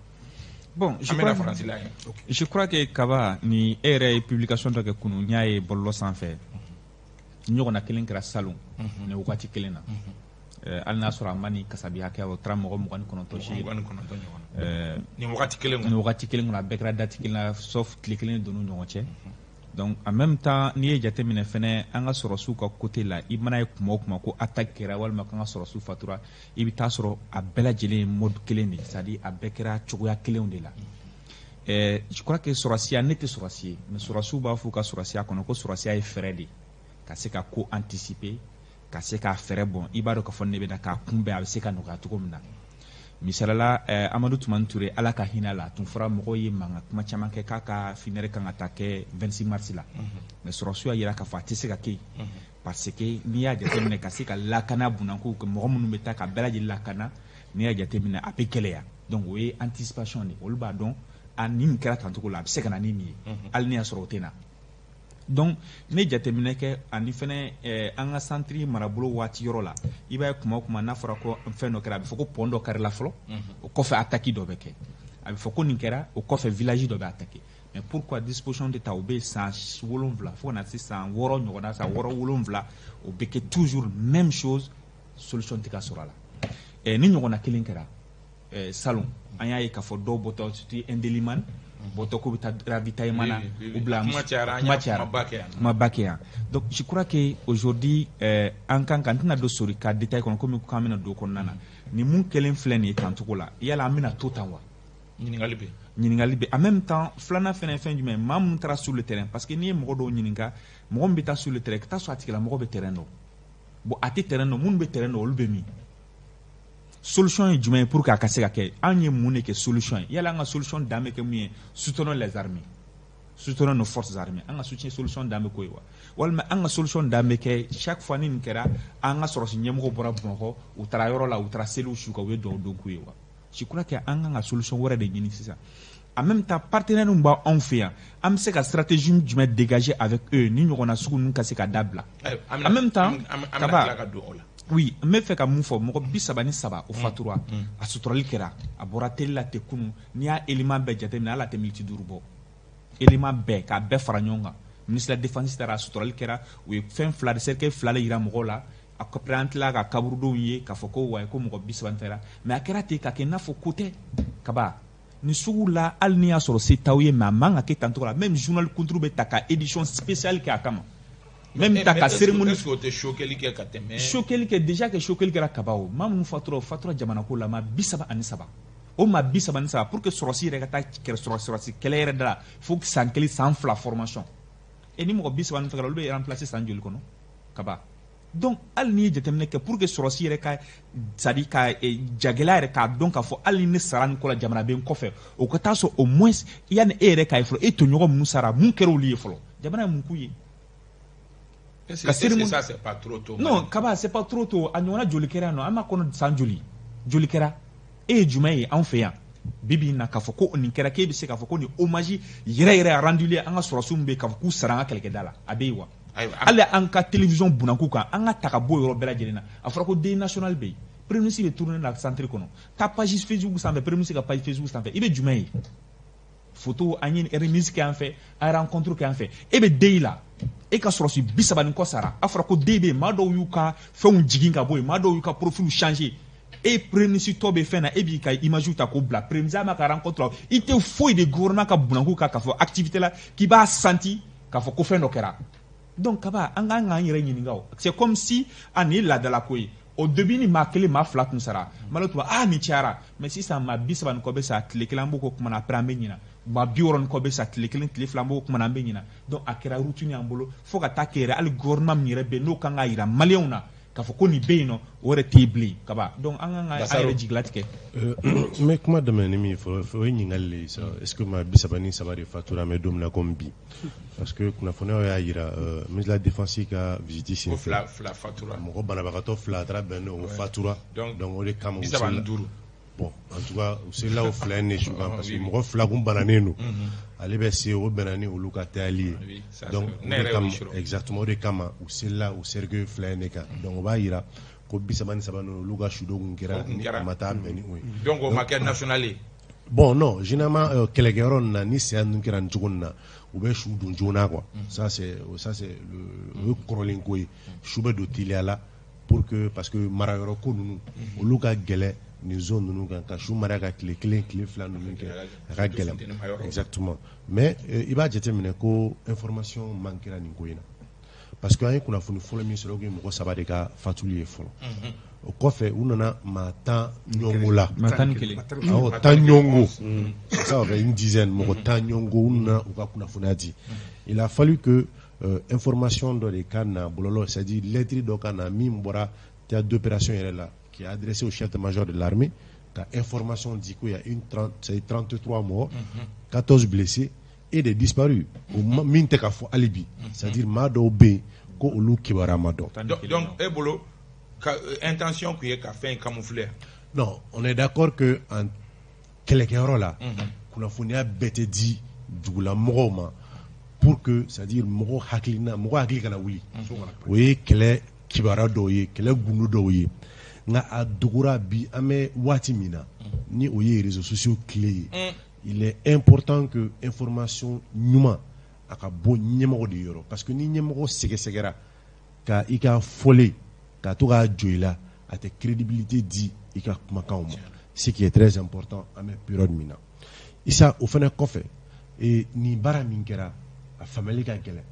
Bon, je An bɛna crois, Faransi la yen. je crois que Kaba ni e yɛrɛ ye publication dɔ kɛ kunun, n y'a ye bɔlɔlɔ sanfɛ. Ɲɔgɔnna kelen kɛra salon nin wagati kelen na. Hali n'a sɔrɔ a ma nin kasabi hakɛ, o taara mɔgɔ 29 seegin. 29 ɲɔgɔn na nin wagati kelen Nin kɔnɔ. Wagati kelen kɔnɔ, a bɛɛ kɛra date kelen na, sauf tile kelen donn'u ɲɔgɔn cɛ. Donc en même temps, n'i ye jateminɛ fɛnɛ, an ka sɔrɔsiw ka côté la, i mana ye kuma o kuma ko attaque kɛra walima k'an ka sɔrɔsiw fatura, i bɛ taa sɔrɔ a bɛɛ lajɛlen ye mode kelen de, c'est à dire a bɛɛ kɛra cogoya kelenw de la. Je crois que sɔrɔsiya, ne tɛ sɔrɔsi ye, mais sɔrɔsiw b'a fɔ u ka sɔrɔsiya kɔnɔ ko sɔrɔsiya ye fɛɛrɛ de ka se ka ko anticiper, ka se k'a fɛɛrɛ bɔn, i b'a dɔn k'a fɔ ne bɛ na k'a kunbɛn, a bɛ se ka nɔgɔya cogo min na. Misalala, Amadu Tumani Ture, Ala ka hinɛ la, a tun fɔra mɔgɔw ye mankan kuma caman kɛ k'a ka funérailles kan ka taa kɛ 26 mars la, mais sɔrɔsiw y'a yira k'a fɔ a tɛ se ka kɛ yen, parce que n'i y'a jateminɛ, ka se ka lakana bunako, mɔgɔ minnu bɛ taa ka bɛɛ lajɛlen lakana, n'i y'a jateminɛ, a bɛ gɛlɛya. Donc o ye anticipation de ye. Olu b'a dɔn a ni nin kɛra tancogo la, a bɛ se ka na ni nin ye, hali n'i y'a sɔrɔ o tɛ na. Donc ne jateminɛ kɛ ani fɛnɛ an ka centre marabolo waati yɔrɔ la, i b'a ye kuma o kuma n'a fɔra ko fɛn dɔ kɛra, a bɛ fɔ ko pont dɔ karila fɔlɔ, o kɔfɛ attaque dɔ bɛ kɛ. A bɛ fɔ ko nin kɛra, o kɔfɛ village dɔ bɛ attaquer. Mais pourquoi disposition tɛ ta? O bɛ san 7 fo ka na se san 6 ɲɔgɔnna, san 6 7, o bɛ kɛ toujours même chose, solution tɛ ka sɔrɔ a la. Ni ɲɔgɔnna kelen kɛra salon, an y'a ye k'a fɔ dɔw bɔtɔ, surtout Indelimane bɔtɔ, k'u bɛ taa ravitaillement na u bila. Kuma cayara, an y'a kumaba kɛ yan. Kumaba kɛ yan. Donc je crois que aujourd'hui, an kan ka, n tɛna don sori ka détail kɔnɔ komi k'an bɛna don kɔnɔna na. Nin mun kɛlen filɛ nin ye tancogo la, yala an bɛna to tan wa? Ɲininkali bɛ. Ɲininkali bɛ. En même temps, filanan fɛnɛ ye fɛn jumɛn ye? Maa minnu taara sur le terrain, parce que n'i ye mɔgɔ dɔw ɲininka, mɔgɔ min bɛ taa sur le terrain, ka taa sɔrɔ a tigilamɔgɔ bɛ terrain dɔn, bon, a tɛ terrain dɔn, minnu bɛ terrain dɔn, olu bɛ min? Solution ye jumɛn ye pour que a ka se ka kɛ? An ye mun de kɛ solution ye? Yala an ka solution dan bɛ kɛ mun ye? Soutenons les armées, soutenons nos forces armées. An ka soutien solution dan bɛ k'o ye wa? Walima an ka solution dan bɛ kɛ chaque fois ni nin kɛra, an ka sɔrɔsi ɲɛmɔgɔ bɔra Bamakɔ, u taara yɔrɔ la, u taara seliw su kan, u ye dugawu don k'u ye wa? Je crois que an kan ka solution wɛrɛ de ɲini sisan. En même temps, partenaires min b'anw fɛ yan, an bɛ se ka stratégie jumɛn dégager avec eux, ni ɲɔgɔnna sugu ninnu ka se ka dabila? En même temps, an bɛna tila ka don o la. Oui, n bɛ fɛ ka mun fɔ? Mɔgɔ 33, o fatura, a suturali kɛra, a bɔra télé la ten kunun. N'i y'a élément bɛɛ jateminɛ, hali a tɛ miniti 5 bɔ, élément bɛɛ k'a bɛɛ fara ɲɔgɔn kan. Ministre de la défense taara, a suturali kɛra, u ye fɛn fila de, cercueil fila de yira mɔgɔw la. Après, an tilala ka kaburudenw ye k'a fɔ ko wayi, ko mɔgɔ 30 taara, mais a kɛra ten ka kɛ i n'a fɔ ko tɛ. Kaba ni sugu la, hali n'i y'a sɔrɔ se t'aw ye, mais a man ka kɛ tan cogo la. Même journal kunturu bɛ ta ka édition spéciale kɛ a kama, même ta ka cérémonie. Est-ce que o tɛ sokɛli kɛ ka tɛmɛ? Sokɛli kɛ déjà, kɛ sokɛli kɛra kaba. O maa minnu fatura, o fatura jamana ko la, maa 33. O maa 33, pour que sɔrɔsi yɛrɛ ka taa kɛlɛ, sɔrɔsi kɛlɛ yɛrɛ da la, fo san 1, san 2 formation. Et ni mɔgɔ 30 ni fɛn kɛra, olu bɛ remplacer san joli kɔnɔ, kaba? Donc hali n'i ye jateminɛ kɛ, pour que sɔrɔsi yɛrɛ ka, c'est à dire ka jagɛlɛya yɛrɛ k'a dɔn k'a fɔ hali ni ne sara nin ko la, jamana bɛ n kɔfɛ, o ka taa sɔrɔ au moins yanni e yɛrɛ k'a ye fɔlɔ, e tɔɲɔgɔn minnu sara, mun kɛra olu ye fɔlɔ, jamana ye mun k'u ye? Est-ce que ça, c'est pas trop tôt? Non, kaba, c'est pas trop tôt. A ɲɔgɔnna joli kɛra yan nɔ? An b'a kɔnɔ san joli joli kɛra? E ye jumɛn ye anw fɛ yan bi bi in na k'a fɔ ko nin kɛra, k'e bɛ se k'a fɔ ko nin hommage yɛrɛ yɛrɛ rendu an ka sɔrɔsiw min bɛ yen, k'a fɔ k'u sara an ka kɛlɛkɛda la, a bɛ yen wa? Hali an ka télévision bunakun kan, an ka ta ka bɔ o yɔrɔ bɛɛ lajɛlen na, a fɔra ko deuil national bɛ yen, premier ministre bɛ tourner la centre kɔnɔ. Taa page Facebook sanfɛ, premier ministre ka page Facebook sanfɛ, i bɛ jumɛn ye? Photo, an ye remise kɛ an fɛ, an rencontre kɛ an fɛ. E bɛ deuil la, e ka sɔrɔsi 30 ni kɔ sara, a fɔra ko deuil bɛ yen, maa dɔw y'u ka fɛnw jigin ka bɔ yen, maa dɔw y'u ka profil changer. E premier ministre tɔ bɛ fɛn na, e b'i ka image ta k'o bila. Premier ministre ma ka rencontre la, i tɛ foyi de gouvernement ka bunakun kan k'a fɔ activité la k'i b'a senti k'a fɔ ko fɛn dɔ kɛra. Donc kaba, an kan k'an yɛrɛ ɲininka. O c'est comme si a nin ye laadalako ye. Au début, ni maa kelen, maa fila tun sara, malo tun ah nin cayara, mais sisan maa 30 ni kɔ bɛ sa tile kelen, an b'o ko kuma na, après an bɛ ɲina. Maa 60 ni kɔ bɛ sa tile kelen, tile 2, an b'o kuma na, an bɛ ɲina. Donc a kɛra routine y'an bolo fo ka taa kɛ yɛrɛ, hali gouvernement min yɛrɛ bɛ yen, n'o kan k'a yira maliyɛnw na k'a fɔ ko nin bɛ yen nɔ, o yɛrɛ tɛ yen bilen, kaba. Donc an kan ka an yɛrɛ jigilatigɛ. N bɛ kuma daminɛ ni min ye fɔlɔ, o ye ɲininkali de ye sa: est ce que maa 33 de fatura an bɛ don min na komi bi? Parce que kunnafoniyaw y'a yira, ministre de la défense ka visite sen fɛ, fila fila fatura. Mɔgɔ banabagatɔ fila a taara bɛn n'o fatura. Donc o de kama 35. Bon, en tout cas, u selila o fila in de su kan, parce que mɔgɔ fila kun bananen don, ale bɛ se, o bɛnna ni olu ka tayali ye. Donc o de kama, exactement, o de kama u selila o cercueil fila in de kan. Donc o b'a yira ko 33 ninnu, olu ka sudo kun kɛra ni a ma taa bɛn ni o ye. Donc o ma kɛ national ye. Bon, non, généralement, kɛlɛkɛyɔrɔ ninnu na, ni saya ninnu kɛra nin cogo nin na, u bɛ su don joona, quoi. Ça c'est o ye kɔrɔlen ko ye. Su bɛ don teliya la pour que, parce que marayɔrɔ ko ninnu, olu ka gɛlɛn. Nin zone ninnu kan, ka su mara ka tile 1, tile 2 ninnu kɛ, a ka gɛlɛn. Exactement. Mais i b'a jateminɛ ko information manquera nin ko in na, parce que an ye kunnafoni fɔlɔ min sɔrɔ, o tun ye mɔgɔ 3 de ka fatuli ye fɔlɔ. O kɔfɛ, u nana maa 10 ɲɔngo la. Maa 11. Awɔ, 10 ɲɔngo, ça va faire une dizaine. Mɔgɔ 10 ɲɔngo, u nana u ka kunnafoniya di. Il a fallu que information dɔ de ka na bɔlɔlɔ, c'est à dire lettre dɔ ka na min bɔra théâtre d'opération yɛrɛ la, qui est adressé au chef d'état-major de l'armée, ka information di ko il y a une 30, c'est 33 morts, 14 blessés et des disparus, o min tɛ ka fɔ hali bi, c'est à dire maa dɔw bɛ yen ko olu kibaruya ma dɔn. Donc e bolo ka intention tun ye ka fɛn in camoufler? Non, on est d'accord que en kɛlɛkɛyɔrɔ la, kunnafoniya bɛɛ tɛ di dugulamɔgɔw ma pour que, c'est à dire, mɔgɔ hakilina, mɔgɔ hakili kana wuli. O ye kɛlɛ kibaruya dɔw ye, kɛlɛ gundo dɔw ye. Nka a dogora. Bi, an bɛ waati min na, ni o ye réseaux sociaux tile ye, il est important que information ɲuman a ka bɔ ɲɛmɔgɔ de yɔrɔ, parce que ni ɲɛmɔgɔ sɛgɛsɛgɛra ka i ka fɔlen ka to k'a jɔ i la, a tɛ crédibilité di i ka kumakanw ma, ce qui est très important an bɛ période min na. Isa, o fana kɔfɛ, nin baara min kɛra, a faamuyali ka gɛlɛn,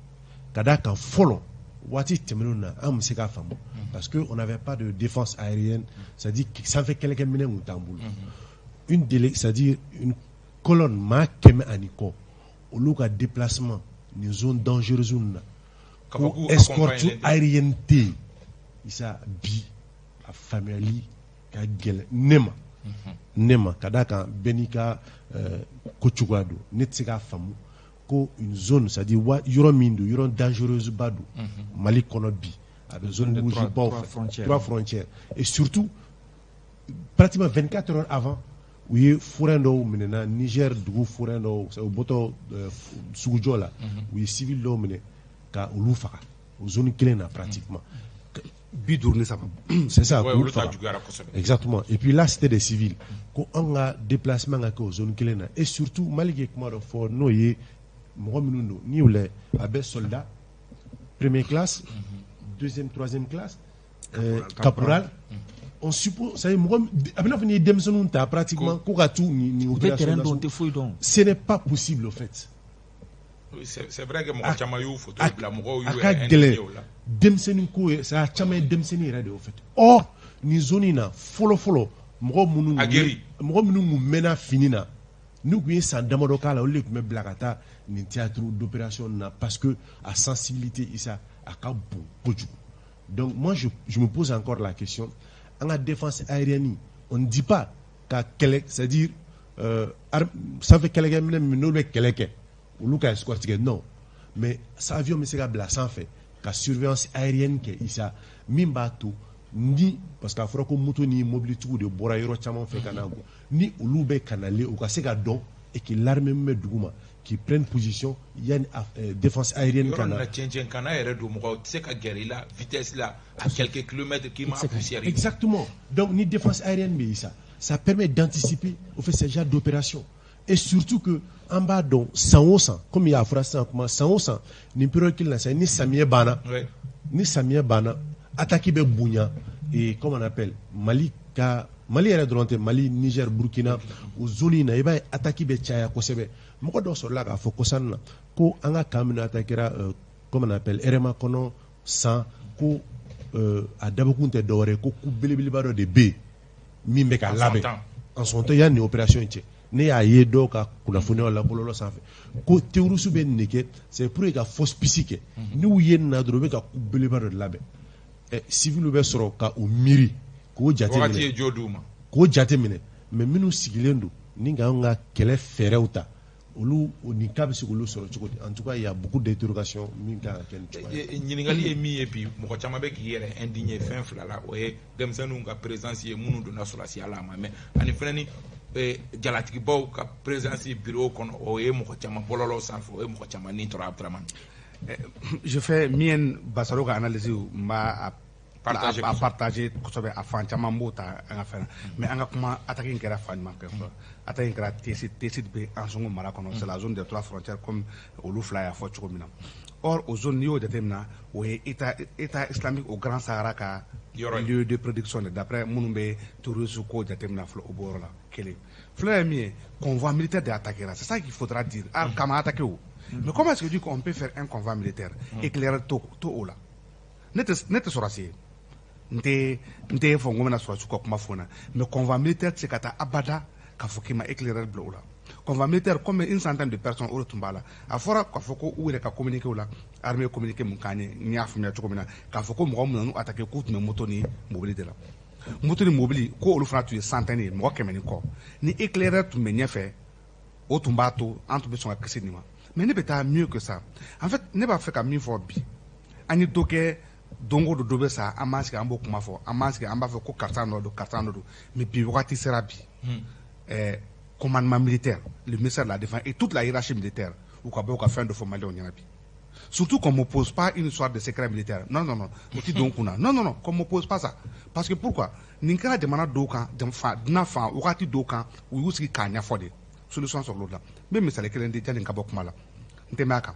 ka d'a kan fɔlɔ waati tɛmɛnenw na, an bɛ se k'a faamu, parce que on n'avait pas de défense aérienne, c'est-à-dire sanfɛ kɛlɛkɛminɛn tun t'an bolo. Une délai, c'est-à-dire une colonne maa 100 ani kɔ, olu ka déplacement nin zone dangereuse na, ko escorte aérienne tɛ yen. Isa, bi a faamuyali ka gɛlɛn ne ma, ka d'a kan bɛɛ n'i ka ko cogoya don. Ne tɛ se k'a faamu ko une zone, c'est-à-dire yɔrɔ min don, yɔrɔ dangereuse ba don Mali kɔnɔ bi, a bɛ zone rouge baw fɛ, trois frontières, et surtout pratiquement 24 heures avant, u ye forain dɔw minɛna Niger dugu, forain dɔw u bɔtɔ sugujɔ la, u ye civil dɔw minɛ ka olu faga o zone kelen na pratiquement. 53. C'est ça, k'olu faga, exactement. Et puis là, c'était des civils. Ko an ka déplacement ka kɛ o zone kelen na, et surtout Mali ye kuma dɔ fɔ, n'o ye mɔgɔ minnu don, n'i y'u lajɛ, a bɛ soldat première classe, deuxième, troisième classe, caporal, on suppose, c'est mɔgɔ a bɛ n'a fɔ n'i ye denmisɛnninw ta pratiquement ko ka t'u nin opération terrain dɔn, tɛ foyi dɔn. Ce n'est pas possible, au fait. C'est vrai que mɔgɔ caman y'u photo bila, mɔgɔw y'u A ka gɛlɛn denmisɛnnin ko ye, c'est a caman ye denmisɛnnin yɛrɛ de ye, au fait. Or nin zone in na, fɔlɔ fɔlɔ, mɔgɔ minnu kun mɛnna fini na, n'u tun ye san damadɔ k'a la, olu de tun bɛ bila ka taa nin théâtre d'opération na, parce que a sensibilité, Isa, a ka bon kojugu. Donc moi, je me pose encore la question: an ka défense aérienne, on ne dit pas ka kɛlɛ, c'est-à-dire sanfɛ kɛlɛkɛminɛ min n'olu bɛ kɛlɛ kɛ, olu ka escorte kɛ, non, mais avion bɛ se ka bila sanfɛ ka surveillance aérienne kɛ, Isa, min b'a to ni, parce que a fɔra ko moto ni mobilitigiw de bɔra yɔrɔ caman fɛ ka na, ni olu bɛ ka nalen, u ka se ka dɔn et que l'armée min bɛ dugu ma, qui prenne position yanni défense aérienne ka na. Yɔrɔ cɛncɛn kana yɛrɛ don, mɔgɔ tɛ se ka gɛrɛ i la vitesse la à quelques kilomètres k'i ma poussière. Exactement. Donc ni défense aérienne bɛ yen, ça permet d'anticiper au fait ce genre d'opération. Et surtout que an b'a dɔn, san o san, komi y'a fɔra sisan kuma, san o san nin période kelen na sisan, ni samiyɛ banna, ni samiyɛ banna, attaque bɛ bonya. Et comment on appelle, Mali ka, Mali yɛrɛ dɔrɔn tɛ, Mali, Niger, Burkina, o zone in na, i b'a ye attaque bɛ caya kosɛbɛ. Mɔgɔ dɔ sɔrɔla k'a fɔ kɔsani na ko an ka camp minnu attaquera, comment on appelle, RMA kɔnɔ san, ko a dabɔkun tɛ dɔwɛrɛ ye, ko coup belebeleba dɔ de bɛ yen min bɛ ka labɛn en son temps yanni nin opération in cɛ. Ne y'a ye dɔw ka kunnafoniyaw la bɔlɔlɔ sanfɛ ko terroristes bɛ nin de kɛ, c'est pour ka fausse piste kɛ. N'u ye nin na dɔrɔn, u bɛ ka coup belebeleba dɔ de labɛn. Civil bɛ sɔrɔ ka u miiri k'o jate minɛ, k'o jate minɛ, mais minnu sigilen don ni k'anw ka kɛlɛ fɛɛrɛw ta, olu nin cas bɛ se k'olu sɔrɔ cogo di? En tout cas, il y a beaucoup d'interrogations min kan ka kɛ nin cogoya. Ɲininkali ye min ye bi, mɔgɔ caman bɛ k'i yɛrɛ indigné fɛn fila la. O ye denmisɛnninw ka présence ye minnu donna sɔrɔdasiya la a ma mɛn, ani fɛnɛ ni jalatigibaw ka présence bureau kɔnɔ. O ye mɔgɔ caman bɔlɔlɔ sanfɛ, o ye mɔgɔ caman ni tɔɔrɔ, Abdramane. Je fais mienne. Basaro ka analyse, n b'a a partager kosɛbɛ. A fan caman b'o ta an ka fɛn na, mais an ka kuma attaque in kɛra fan jumɛn fɛ fɔlɔ? Attaque in kɛra Tessit. Tessit bɛ Ansongo mara kɔnɔ, c'est la zone des trois frontières, comme olu fila y'a fɔ cogo min na. Or o zone, n'i y'o jateminɛ, o ye État islamique au Grand Sahara ka lieu de production de, d'après minnu bɛ terrorisme ko jateminɛ fɔlɔ, o b'o yɔrɔ la. Kelen filanan ye min ye, convoi militaire de attaqué la, c'est ça qu'il faudra dire. Ah, kama attaqué o, mais comment est-ce que tu qu'on peut faire un convoi militaire éclaireur to to o la? Ne tɛ sɔrɔsi ye, n tɛ fɔ n ko n bɛna sɔrɔsiw ka kuma fɔ n na, mais convoi militaire tɛ se ka taa abada k'a fɔ k'i ma éclaireur bila o la. Convoi militaire, comme une centaine de personnes, o de tun b'a la. A fɔra k'a fɔ ko u yɛrɛ ka communiqué la, armée communiqué mun k'an ye, n y'a faamuya cogo min na, k'a fɔ ko mɔgɔ min nan'u attaqué, k'u tun bɛ moto ni mobili de la, moto ni mobili, ko olu fana tun ye centaine ye, mɔgɔ 100 ni kɔ. Ni éclaireur tun bɛ ɲɛfɛ, o tun b'a to an tun bɛ sɔn ka kisi nin ma. Mais ne bɛ taa mieux que ça. En fait, ne b'a fɛ ka min fɔ bi, an ye dɔ kɛ don o don, dɔ bɛ sa, an b'an sigi, an b'o kuma fɔ, an b'an sigi, an b'a fɔ ko karisa nɔ don, karisa nɔ don. Mais bi wagati sera bi, commandement militaire, le ministère de la Défense et toute la hiérarchie militaire, u ka bɔ u ka fɛn dɔ fɔ maliyɛnw ɲɛna bi. Surtout qu'on ne pose pas une histoire de secret militaire. Non, non, non. O ti don kunna. Non, non, non. Qu'on ne pose pas ça. Parce que pourquoi? Nin kɛra jamana dɔw kan, fa dunan fan wagati dɔw kan, u y'u sigi k'a ɲɛfɔ de. Solution sɔrɔ l'o la. N bɛ misali kelen di janni ka bɔ kuma la. N tɛ mɛn a kan.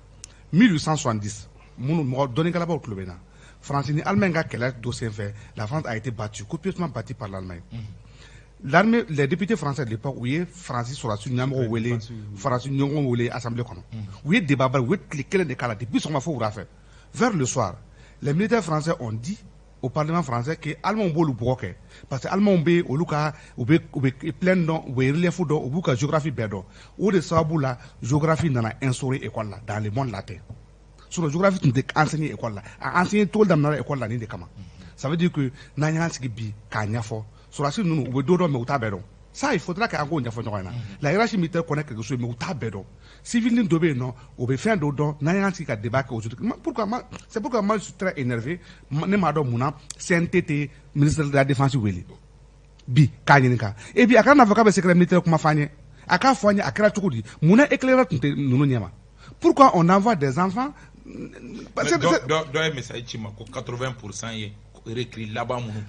1870, minnu mɔgɔ dɔnnikɛlabaw tulo bɛ n na. France ni Allemagne ka kɛlɛ dɔ senfɛ, la France a été battue, copieusement battue par l'Allemagne. L'armée, les députés français de l'époque, u ye Faransi sɔrɔdasi ɲɛmɔgɔw wele, Faransi ɲɛmɔgɔw wele assemblée kɔnɔ. U ye débat ba, u ye tile kelen de k'a la depuis sɔgɔma fo wula fɛ. Vers le soir, les militaires français ont dit au Parlement français que Allemands b'olu bugɔ kɛ, parce que Allemands bɛ olu ka u bɛ plaine dɔn, u bɛ relief dɔn, u b'u ka géographie bɛɛ dɔn. O de sababu la, géographie nana instaurer école la dans le monde latin. Sinon géographie tun tɛ enseigner école la. A enseigner cogo daminɛna école la nin de kama. Ça veut dire que n'an y'an sigi bi k'a ɲɛfɔ, sɔrɔdasi ninnu, u bɛ don dɔn, mais u t'a bɛɛ dɔn. Ça, il faudra qu'an k'o ɲɛfɔ ɲɔgɔn ɲɛna. La hiérarchie militaire connaît quelque chose, mais u t'a bɛɛ dɔn. Civil ni dɔ bɛ yen nɔ, o bɛ fɛn dɔ dɔn. N'an y'an sigi ka débat kɛ aujourd'hui, pourquoi, c'est pourquoi moi je suis très énervé. Ne m'a dɔn mun na CNT tɛ ministre de la Défense wele bi k'a ɲininka. Et puis a kana n'a fɔ k'a bɛ secret militaire kuma f'an ye, a k'a fɔ an ye a kɛra cogo di, mun na éclaireur tun tɛ ninnu ɲɛma? Pourquoi on envoie des enfants? Dɔ ye message ci ma ko 80% ye recrue laban minnu.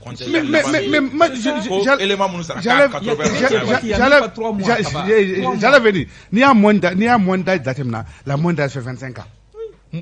Mais élément minnu sara k'a 80. J'allais venir. N'i y'a moyenne d'âge jateminɛ, la moyenne d'âge fait 25 ans.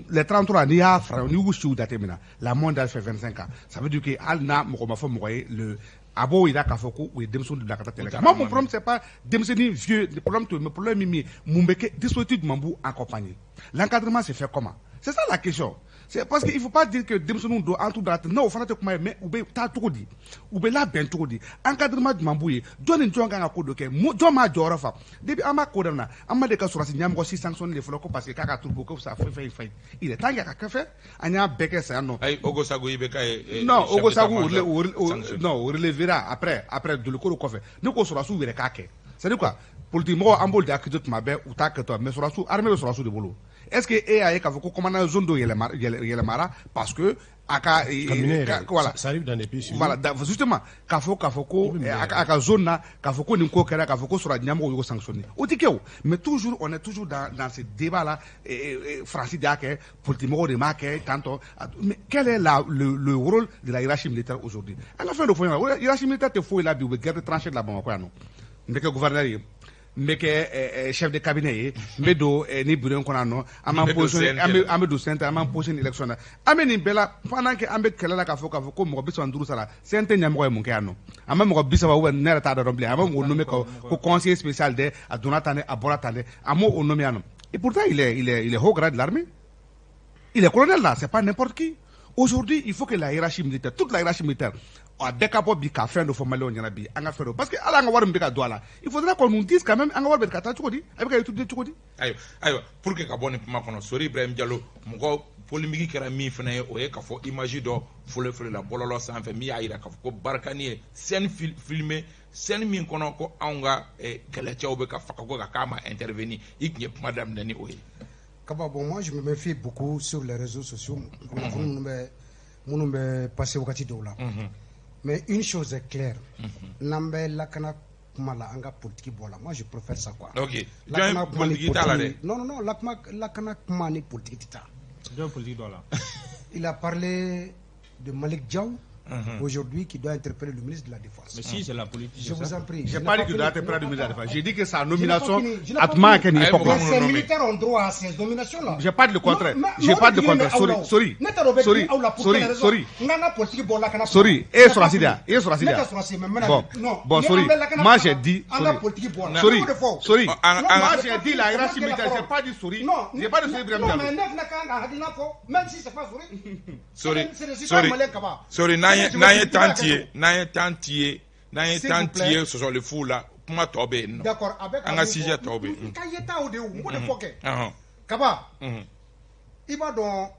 Les 33, n'i y'a fara, n'i y'u siw jateminɛ, la moyenne d'âge fait 25 ans. Ça veut dire que hali n'a mɔgɔ ma fɔ mɔgɔ ye, le a b'o yira k'a fɔ ko u ye denmisɛnnin bila ka taa kɛlɛ kɛ. Moi, mon problème, c'est pas denmisɛnnin vieux, le problème tɛ, mais problème min ye mun bɛ kɛ, dispositif jumɛn b'u accompagner, l'encadrement se fait comment? C'est ça la question. C'est parce que il faut pas dire que denmisɛnninw don, an t'u bila. Non, o fana tɛ kuma ye. Mais u bɛ taa cogo di, u bɛ labɛn cogo di, encadrement jumɛn b'u ye, jɔn ni jɔn kan ka ko dɔ kɛ, jɔn m'a jɔyɔrɔ fa? Depuis an b'a ko daminɛ, an ma deli ka sɔrɔdasi ɲɛmɔgɔ si sanctionné de fɔlɔ ko parce que k'a ka troupeau ko fisa fɛn fɛn fɛn. Il est temps que a ka kɛ fɛ, an y'a bɛɛ kɛ saya nɔ. Ayi, Ogosagu i bɛ k'a ye. Non, Ogosagu, non, o relèvera après Dolikoro kɔfɛ. Ne ko sɔrɔdasiw yɛrɛ k'a kɛ. C'est à dire quoi, politique mɔgɔw, an b'olu de accuser tuma bɛɛ, u t'a kɛtɔ, mais sɔrɔdasiw, armée bɛ sɔrɔdasiw de bolo. Est ce que e y'a ye k'a fɔ ko commandant zone dɔ yɛlɛmara parce que a ka voilà, ça arrive dans des pays. Voilà, justement, k'a fɔ ko a ka zone na, k'a fɔ ko nin ko kɛra, k'a fɔ ko sɔrɔ ɲɛmɔgɔw y'o sanctionné, o tɛ kɛ o. Mais toujours, on est toujours dans ce débat là Faransi de y'a kɛ, politique mɔgɔw de m'a kɛ tantôt. Mais quel est le rôle de la hiérarchie militaire aujourd'hui? An ka fɛn dɔ fɔ ɲɔgɔn na, hiérarchie militaire tɛ foyi la bi. U bɛ guerre de tranchée de la Bamakɔ yan nɔ. N bɛ kɛ gouverneur ye, n bɛ kɛ chef de cabinet ye, n bɛ don ni bureau in kɔnɔ yan nɔ, an b'an positionné, an bɛ don CNT, an b'an positionné élection na, an bɛ nin bɛɛ la pendant que an bɛ kɛlɛ la k'a fɔ ko mɔgɔ 35 sara. CNT ɲɛmɔgɔ ye mun kɛ yan nɔ? An bɛ mɔgɔ 30 ou ne yɛrɛ t'a dɔn bilen, an bɛ mɔgɔ nommé ko conseiller spécial dɛ, a donna tan dɛ, a bɔra tan dɛ, a m'o o nommé yan nɔ. Et pourtant il est haut grade de l'armée, il est colonel là, c'est pas n'importe qui. Aujourd'hui, il faut que la hiérarchie militaire, toute la hiérarchie militaire, a bɛɛ ka bɔ bi ka fɛn dɔ fɔ maliyɛnw ɲɛna bi, an ka fɛn dɔ, parce que hali an ka wari min bɛ ka don a la, il faudra qu'on nous dise quand même an ka wari bɛ ka taa cogo di, a bɛ ka étudier cogo di. Ayiwa, pour que ka bɔ nin kuma kɔnɔ, Sori Ibrahim Jalo, mɔgɔ polémique kɛra min fana ye, o ye k'a fɔ image dɔ fɔlɔ fɔlɔ la bɔlɔlɔ sanfɛ min y'a jira k'a fɔ ko Barkhane ye scène filmé, scène min kɔnɔ ko anw ka kɛlɛcɛw bɛ ka faga, ko ka k'a ma intervenir. I tun ye kuma daminɛ ni o ye. Kaba, bon, moi je me méfie beaucoup sur les réseaux sociaux, kunnafoni minnu bɛ passer wagati dɔw la. Mais une chose est claire, n'an bɛ lakana kuma la, an ka politique bɔ la. Moi je préfère ça, quoi. Ok, jɔn politique t'a la dɛ. Non, non, non, lakana kuma ni politique tɛ taa. Jɔn politique dɔ la? Il a parlé de Malick Diaw. aujourd'hui qui doit interpeller le ministre de la Défense. Mais si, c'est la politique. Je vous en prie. Je n'ai pas dit qu'il doit interpeller le ministre de la Défense. J'ai dit que sa nomination a manqué une époque. Ces militaires ont droit à ces nominations-là. Je n'ai pas dit le contraire. Je n'ai pas dit le contraire. Sorry. Sorry. Sorry. Sorry. Sorry. Et sur la CIDA. Et sur la CIDA. Bon, sorry. Moi, j'ai dit. Sorry. Sorry. Moi, j'ai dit la hiérarchie militaire. Je n'ai pas dit sorry. Je n'ai pas dit sorry. Non, mais même si c'est pas sorry. Sorry. Sorry. Sorry. N'an ye temps tiye, n'an ye temps tiye, n'an ye temps tiye sɔsɔli fu la, kuma tɔ bɛ yen nɔ. D'accord, a bɛ an ka sujet tɔw bɛ yen. Ka yeta o de ye o, n b'o de fɔ kɛ. Kaba, i b'a dɔn,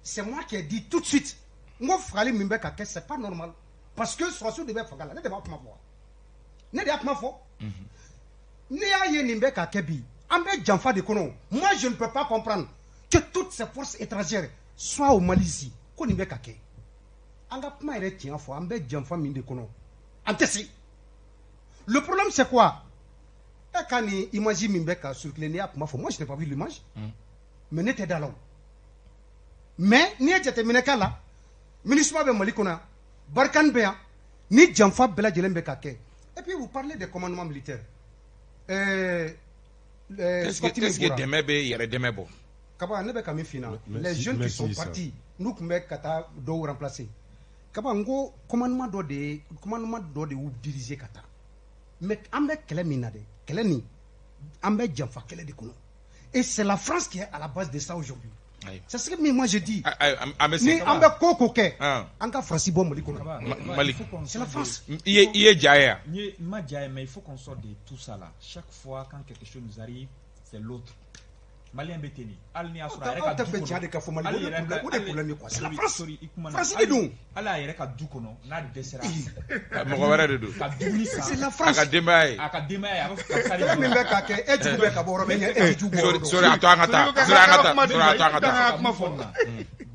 c'est moi qui ai dit tout de suite, n ko fagali min bɛ ka kɛ, c'est pas normal, parce que sɔrɔsiw de bɛ faga la, ne de b'a kuma fɔ. Ne de y'a kuma fɔ. N'i y'a ye nin bɛ ka kɛ bi, an bɛ janfa de kɔnɔ. Moi, je ne peux pas comprendre que toutes ces forces étrangères soient au Mali ici, ko nin bɛ ka kɛ. An ka kuma yɛrɛ tiɲɛ fɔ, an bɛ janfa min de kɔnɔ, an tɛ se. Le problème, c'est quoi? E ka nin image min bɛ ka circuler, n'i y'a kuma fɔ, moi je n'ai pas vu l'image, mais ne tɛ da la o. Mais n'i ye jateminɛ k'a la, MINUSMA bɛ Mali kɔnɔ yan, Barkhane bɛ yan, ni janfa bɛɛ lajɛlen bɛ ka kɛ. Et puis vous parlez des commandements militaires. Est-ce que dɛmɛ bɛ yɛrɛ dɛmɛ bɔ? Kaba, ne bɛ ka min f'i ɲɛna, les jeunes qui sont partis, n'u tun bɛ ka taa dɔw remplacer. Kaba, n ko commandement dɔ de ye, commandement dɔ de y'u diriger ka taa. Mais an bɛ kɛlɛ min na dɛ, kɛlɛ nin, an bɛ janfa kɛlɛ de kɔnɔ. Et c'est la France qui est à la base de ça aujourd'hui. C'est ce que moi je dis. Ni an bɛ ko ko kɛ, an ka Faransi bɔ Mali kɔnɔ. Mali. C'est la France. I ye ja ye wa? Ma ja ye, mais il faut qu'on sorte de tout ça là. Chaque fois quand quelque chose nous arrive, c'est l'autre. Malien bɛ ten de, hali n'i y'a sɔrɔ a yɛrɛ ka du kɔnɔ. Aw tɛ fɛ tiɲɛ de ka fɔ Mali, o de problème ye quoi. C'est la France. France de don. Hali a yɛrɛ ka du kɔnɔ, n'a dɛsɛra. Mɔgɔ wɛrɛ de don. Ka dumuni san. C'est la France. A ka denbaya ye. A ka denbaya ye, a b'a fɔ karisa de Kɛlɛ min bɛ ka kɛ, e jugu bɛ ka bɔ yɔrɔ min, e jugu bɔ yɔrɔ dɔn. Sori, a to an ka taa. Sori, an ka taa. Sori, a to an ka taa. Kuma fɔ nin na.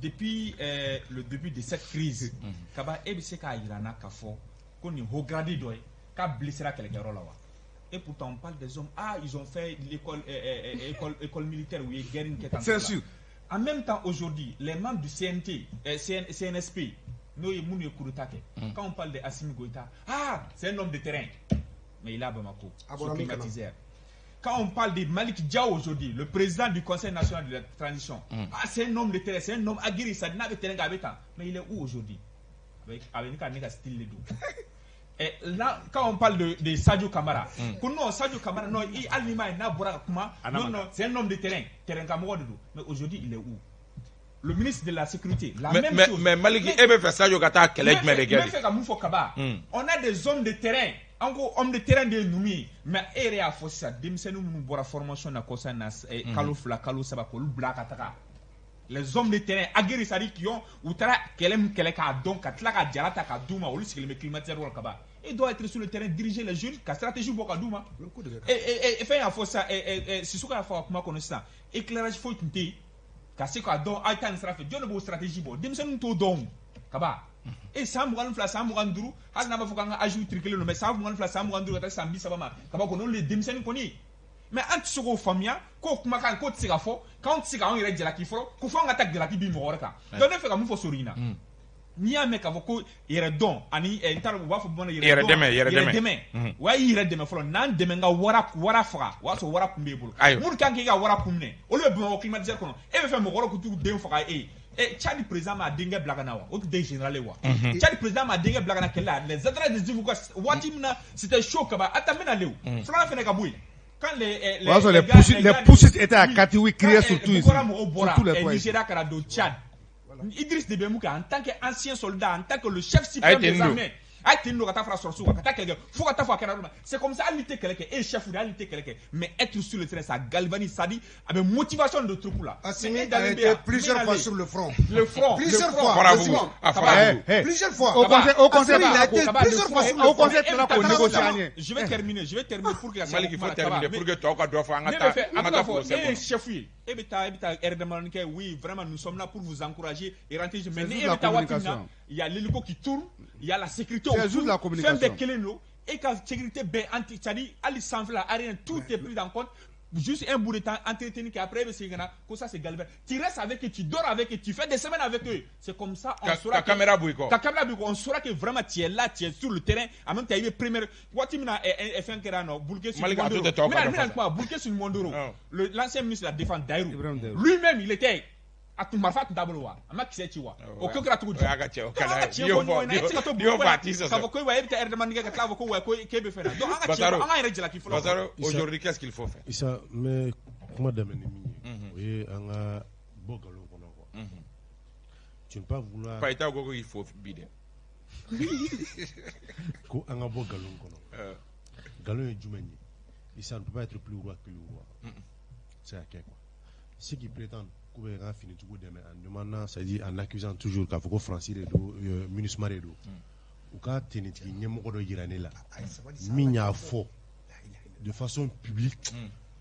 Depuis le début de cette crise, Kaba, e bɛ se k'a jira n na k'a fɔ ko nin haut gradé dɔ ye k'a blessé kɛlɛkɛyɔrɔ la wa? Et pourtant, on parle des hommes. Ah, ils ont fait l'école école militaire où il y a guerre. C'est sûr. En même temps, aujourd'hui, les membres du CNT, CNSP, nous, quand on parle de Assimi Goïta, ah, c'est un homme de terrain. Mais il est à Bamako, sous climatiseur. Quand on parle de Malick Diaw aujourd'hui, le président du Conseil national de la transition, ah, c'est un homme de terrain, c'est un homme aguerri, ça n'a pas de terrain. Mais il est où aujourd'hui? Avec un style de dos. Et là, quand on parle de Sadio Kamara, non, Sadio Kamara, non, il non, non, c'est un homme de terrain, terrain. Mais aujourd'hui, il est où? Le ministre de la Sécurité, la même chose. Mais Malik, il veut faire Sadio Kata, on a des hommes de terrain, encore hommes de terrain de Noumi, mais il a fait ça, denmisɛnnin minnu bɔra formation na kɔsa na kalo 2 kalo 3 k'olu bila ka taga. Les hommes de terrain aguerris, c'est-à-dire qui ont u taara kɛlɛ min kɛlɛ k'a dɔn ka tila ka jara ta k'a d'u ma, olu sigilen bɛ climatiseur kɔrɔ ka ban. Il doit être sur le terrain, diriger les jeunes, ka stratégie bɔ ka d'u ma. Fɛn y'a fɔ sisan, Sissoko y'a fɔ a kuma kɔnɔ sisan, éclairage foyi tun tɛ yen ka se k'a dɔn a ye taa nin sira fɛ, jɔn de b'o stratégie bɔ? Denmisɛnninw t'o dɔn Kaba. E san 22 san 25, hali n'an b'a fɔ k'an ka âge tirikelen don, mais san 22 san 25 ka taa san 30 ma, Kaba kɔni olu ye denmisɛnnin kɔni ye. Mais an tɛ se k'o faamuya k'o kumakan k'o tɛ se ka fɔ, k'anw tɛ se k'anw yɛrɛ jalaki fɔlɔ, ko fo an ka taa jalaki bin mɔgɔ wɛrɛ kan. Donc ne fɛ ka mun fɔ Sori ɲɛna, n'i y'a mɛn k'a fɔ ko yɛrɛdɔn ani n t'a dɔn u b'a fɔ bamanan yɛrɛ dɛmɛ, o y'a yɛrɛ dɛmɛ fɔlɔ, n'an dɛmɛ ka wara faga, o y'a sɔrɔ wara kun b'e bolo. Minnu kan k'i ka wara kun minɛ, olu bɛ Bamakɔ climatiseur kɔnɔ, e bɛ fɛ mɔgɔ wɛrɛ k'u t'u den faga e ye. Tchad président m'a denkɛ bila ka na wa, o tun tɛ général ye wa? Tchad président m'a denkɛ bila ka na kɛlɛ la, les intérêts des Ivoiriens waati min na c'était chaud Kaba, a ta n bɛna le o, filanan fana ka bɔ yen. Quand les poursuites étaient à Kati, oui, criaient surtout ici. Surtout les Nigeria ka na don Tchad. Idriss Déby mun kɛ en tant qu'ancien soldat, en tant que le chef suprême des armées, a ye ten don ka taa fara sɔrɔsiw kan ka taa kɛlɛ kɛ fo ka taa fɔ a kɛra yɔrɔ min na. C'est comme ça, hali n'i tɛ kɛlɛ kɛ, e ye chef de ye, hali n'i tɛ kɛlɛ kɛ, mais être sur le terrain, ça galvanise, ça dit a bɛ motivation de troupe la. Assimi a été plusieurs fois sur le front. Le front. Plusieurs fois. Plusieurs fois. Au conseil, il a été plusieurs fois sur le front. Au conseil, je vais terminer, je vais terminer pour que Malik, il faut terminer pour que tɔw ka dɔ fɔ an ka taa an ka taa foro E ye chef ye, e bɛ taa air damadɔni kɛ, oui, vraiment nous sommes là pour vous encourager et rentrer, mais ni e bɛ taa waati min na, il y a l'hélico qui tourne, il y a la sécurité C'est juste la communication. Fɛn bɛɛ kelen don, e ka sécurité bɛɛ anti, c'est-à-dire hali sanfɛla, arrière, tout est pris en compte. Juste un bout de temps, entretenir, qu'après, que ça c'est Galibert. Tu restes avec eux, tu dors avec eux, tu fais des semaines avec eux. C'est comme ça, on saura. Que, caméra bouille, ka caméra bouille, on saura que vraiment tu es là, tu es sur le terrain. En même temps, il y a première. Mondoro, l'ancien ministre de la Défense, Daïrou, lui-même, il était. A tun marifa tun t'a bolo wa a ma kisɛ ci wa o ko kɛra cogo di? A ka cɛ o kɛlɛ n'i y'o fɔ n'i y'o fɔ a t'i sɔsɔ k'a fɔ ko wa e bɛ taa air demande kɛ ka tila k'a fɔ ko wa ko k'e bɛ fɛn na donc an ka tiɲɛ an k'an yɛrɛ jalaki fɔlɔ. Bazaro, aujourd'hui, qu'est-ce qu'il faut faire? Isa, n bɛ kuma daminɛ ni min ye, o ye an ka bɔ nkalon kɔnɔ quoi. Tu ne peux pas vouloir. Payita ko k'i fo bi dɛ. Ko an ka bɔ nkalon kɔnɔ. Nkalon ye jumɛn ye? Isa, on ne peut pas être plus roi que le roi. C'est à kɛ quoi. Ceux qui prétendent k'u bɛ ka finitigiw dɛmɛ en demandant, c'est-à-dire en accusant toujours k'a fɔ ko Faransi de don, MINUSMA de don, u ka tenitigi ɲɛmɔgɔ dɔ yira ne la min y'a fɔ de façon publique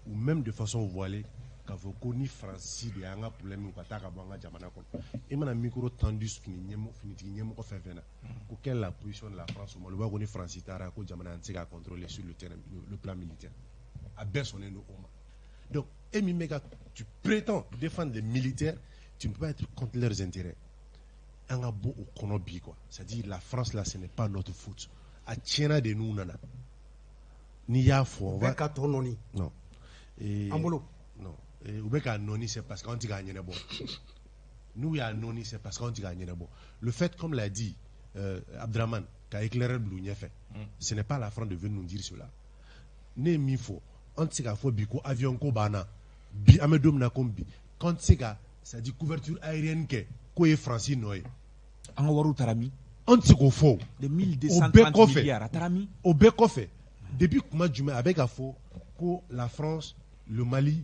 ou même de façon voilée k'a fɔ ko ni Faransi de y'an ka problème, u ka taa ka bɔ an ka jamana kɔnɔ. I mana micro tendu finitigi ɲɛmɔgɔ fɛn fɛn na ko quelle est la position de la France au Mali, u b'a fɔ ko ni Faransi taara ko jamana an tɛ se k'a contrôler sur le terrain, le plan militaire. A bɛɛ sɔnnen don o ma. Donc e min bɛ ka, tu prétends défendre les militaires, tu ne peux pas être contre leurs intérêts. An ka bɔ o kɔnɔ bi quoi. C'est-à-dire, la France là, ce n'est pas notre faute. A tiɲɛna de n'u nana. N'i y'a fɔ, on va bɛɛ ka tɔ nɔni. Non. An bolo. Non. U bɛ k'a nɔni, c'est parce qu'anw tɛ k'a ɲɛnabɔ. N'u y'a nɔni, c'est parce qu'anw tɛ k'a ɲɛnabɔ. Le fait, comme l'a dit Abdraman, ka éclaireur bila u ɲɛfɛ, ce n'est pas la France de venir nous dire cela. Ne ye min fɔ, an tɛ se k'a fɔ bi ko avion ko b'an na bi, an bɛ don min na komi bi, k'an tɛ se ka, c'est à dire, couverture aérienne kɛ, k'o ye Faransi nɔ ye. An ka wariw taara min? An tɛ se k'o fɔ o. De O 1230 bɛɛ kɔfɛ milliards, a taara min? O bɛɛ kɔfɛ, depuis kuma jumɛn a bɛ ka fɔ ko la France, le Mali,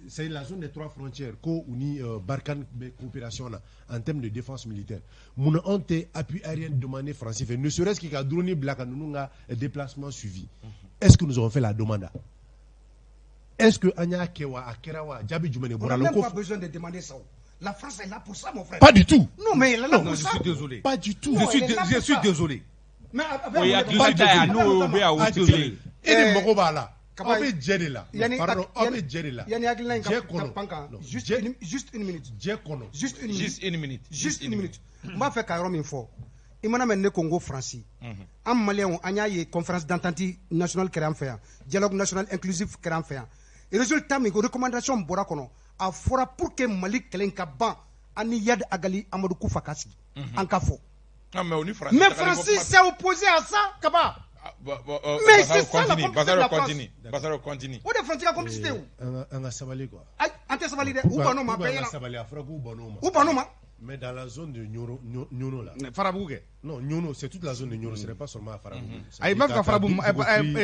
c'est la zone des trois frontières, ko u ni Barkhane bɛ coopération na en termes de défense militaire, munna anw tɛ appui aérien demander Faransi fɛ, ne serait-ce que ka drone bila ka ninnu ka déplacement suivi? Est-ce que nous avons fait la demande? Est-ce que an y'a kɛ wa? A kɛra wa? Jaabi jumɛn de On bɔra n'a la même ko pas besoin de demander ça. La France est là pour ça, mon frère. Pas du tout. Non, mais elle est là Non, pour je ça. suis désolé. Pas du tout. Non, Je suis, elle est là je pour suis ça. désolé. Mais O ye hakili ta ye, a n'o bɛ a o Ah, tɛ kelen ye. e de mago b'a la. Kaba Aw bɛ jɛ de la. Yani Pardon, aw bɛ jɛ de la. Yani hakilina in ka Jɛ ka kɔnɔ. pan kan. Non, Juste jɛ une, juste une minute. Jɛ kɔnɔ. Juste une minute. Juste une minute. Juste une minute. N b'a fɛ ka yɔrɔ min fɔ, i mana mɛn ne ko n ko Faransi, an Maliyɛnw, an y'a ye, conférence d'entente nationale kɛra an fɛ yan, dialogue national inclusif kɛra an fɛ yan. Résultat min ko recommandation bɔra kɔnɔ, a fɔra pour que Mali kɛlɛ in ka ban, an ni Iyad Ag Ghali, Amadou Koufa ka sigi an ka fɔ. Non, mais o ni Faransi Mais tagali ko Faransi kuma. s'est opposé à ça, Kaba. Ah, bon, bon, Mais Bazaro, c'est ça la continue, complicité de Bazaro, la France. continue. Bazaro, continue. O de Faransi ka complicité o. An ka sabali quoi. Ayi, an tɛ sabali dɛ, u bann'o ma Pourquoi bɛɛ an ka ɲɛna. sabali? A fɔra k'u bann'o ma. U bann'o ma. Mais dans la zone de Nioro, Niono là. Farabugu kɛ. Non, Niono, c'est toute la zone de Nioro, ce n'est pas seulement à Farabougou. Ayi, n b'a fɛ ka Farabugu,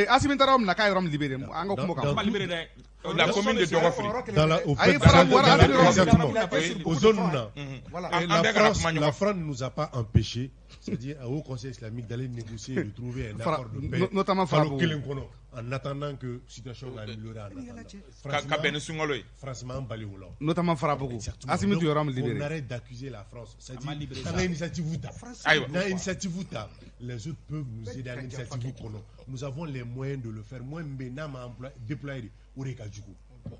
Asimi taara yɔrɔ min na k'a ye yɔrɔ min libéré, an ka kuma o kan. Ma libéré dɛ. La commune de Dɔgɔfiri. Dans la, au Ayi, fait, Farabugu, dans Asimi yɔrɔ min exactement. Il a été sur Aux beaucoup de zones fronts, là. hein. Voilà. Et En la bɛɛ kana France, kuma ɲɔgɔn la fɛ. France ne nous a pas empêché, c'est-à-dire au Conseil islamique, d'aller négocier et de trouver un accord de paix. Notamment Kalo Farabougou. kelen kɔnɔ, en attendant que situation va améliorer en attendant. Ka bɛn ni sunkalo ye. Franchement, an bali o la. Notamment Farabugu. Exactement. Asimi Donc, tun yɔrɔ min on libéré. arrête d'accuser la France. C'est-à-dire, A ma libéré an ça. ka initiative ta. Ayiwa. N'a initiative ta, les autres peuvent nous aider à l'initiative kɔnɔ. Nous avons les moyens de le faire. Moyen min bɛ yen n'a ma déployer de, o de ka jugu.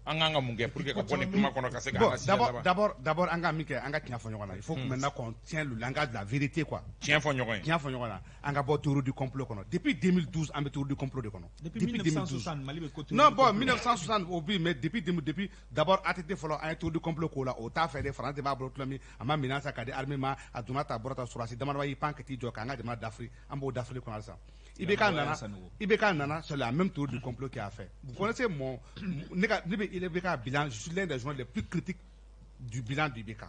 An kan ka mun kɛ pour que ka bɔ nin kuma kɔnɔ ka se k'an Bon, ka sujet d'abord, laban? d'abord, an ka min kɛ, an ka tiɲɛ fɔ ɲɔgɔn na. Il faut que maintenant qu'on tient le langage de la vérité, quoi. Tiɲɛ fɔ ɲɔgɔn ye. Tiɲɛ fɔ ɲɔgɔn na. An ka bɔ théorie du complot kɔnɔ. Depuis 2012, an bɛ théorie du complot de kɔnɔ. Depuis 1960, Mali bɛ ko théorie Non, du bon, complot. 1960, o bi, mais depuis, 2000, depuis, d'abord, ATT fɔlɔ, an ye théorie du complot k'o la, o t'a fɛ de, France de b'a bolo tula min, a ma minɛn san k'a di armée ma, a donna ta, a bɔra ta, sɔrɔdasi dama dama y'i pan ka t'i jɔ k'an ka jamana dafiri, an b'o dafiri kɔnɔ halisa. IBK nana, Sanogo. IBK nana, c'est la même théorie du complot qui a fait. Vous connaissez mon, ne ka, ne bɛ IBK bilan, je suis l'un des journalistes les plus critiques du bilan du IBK.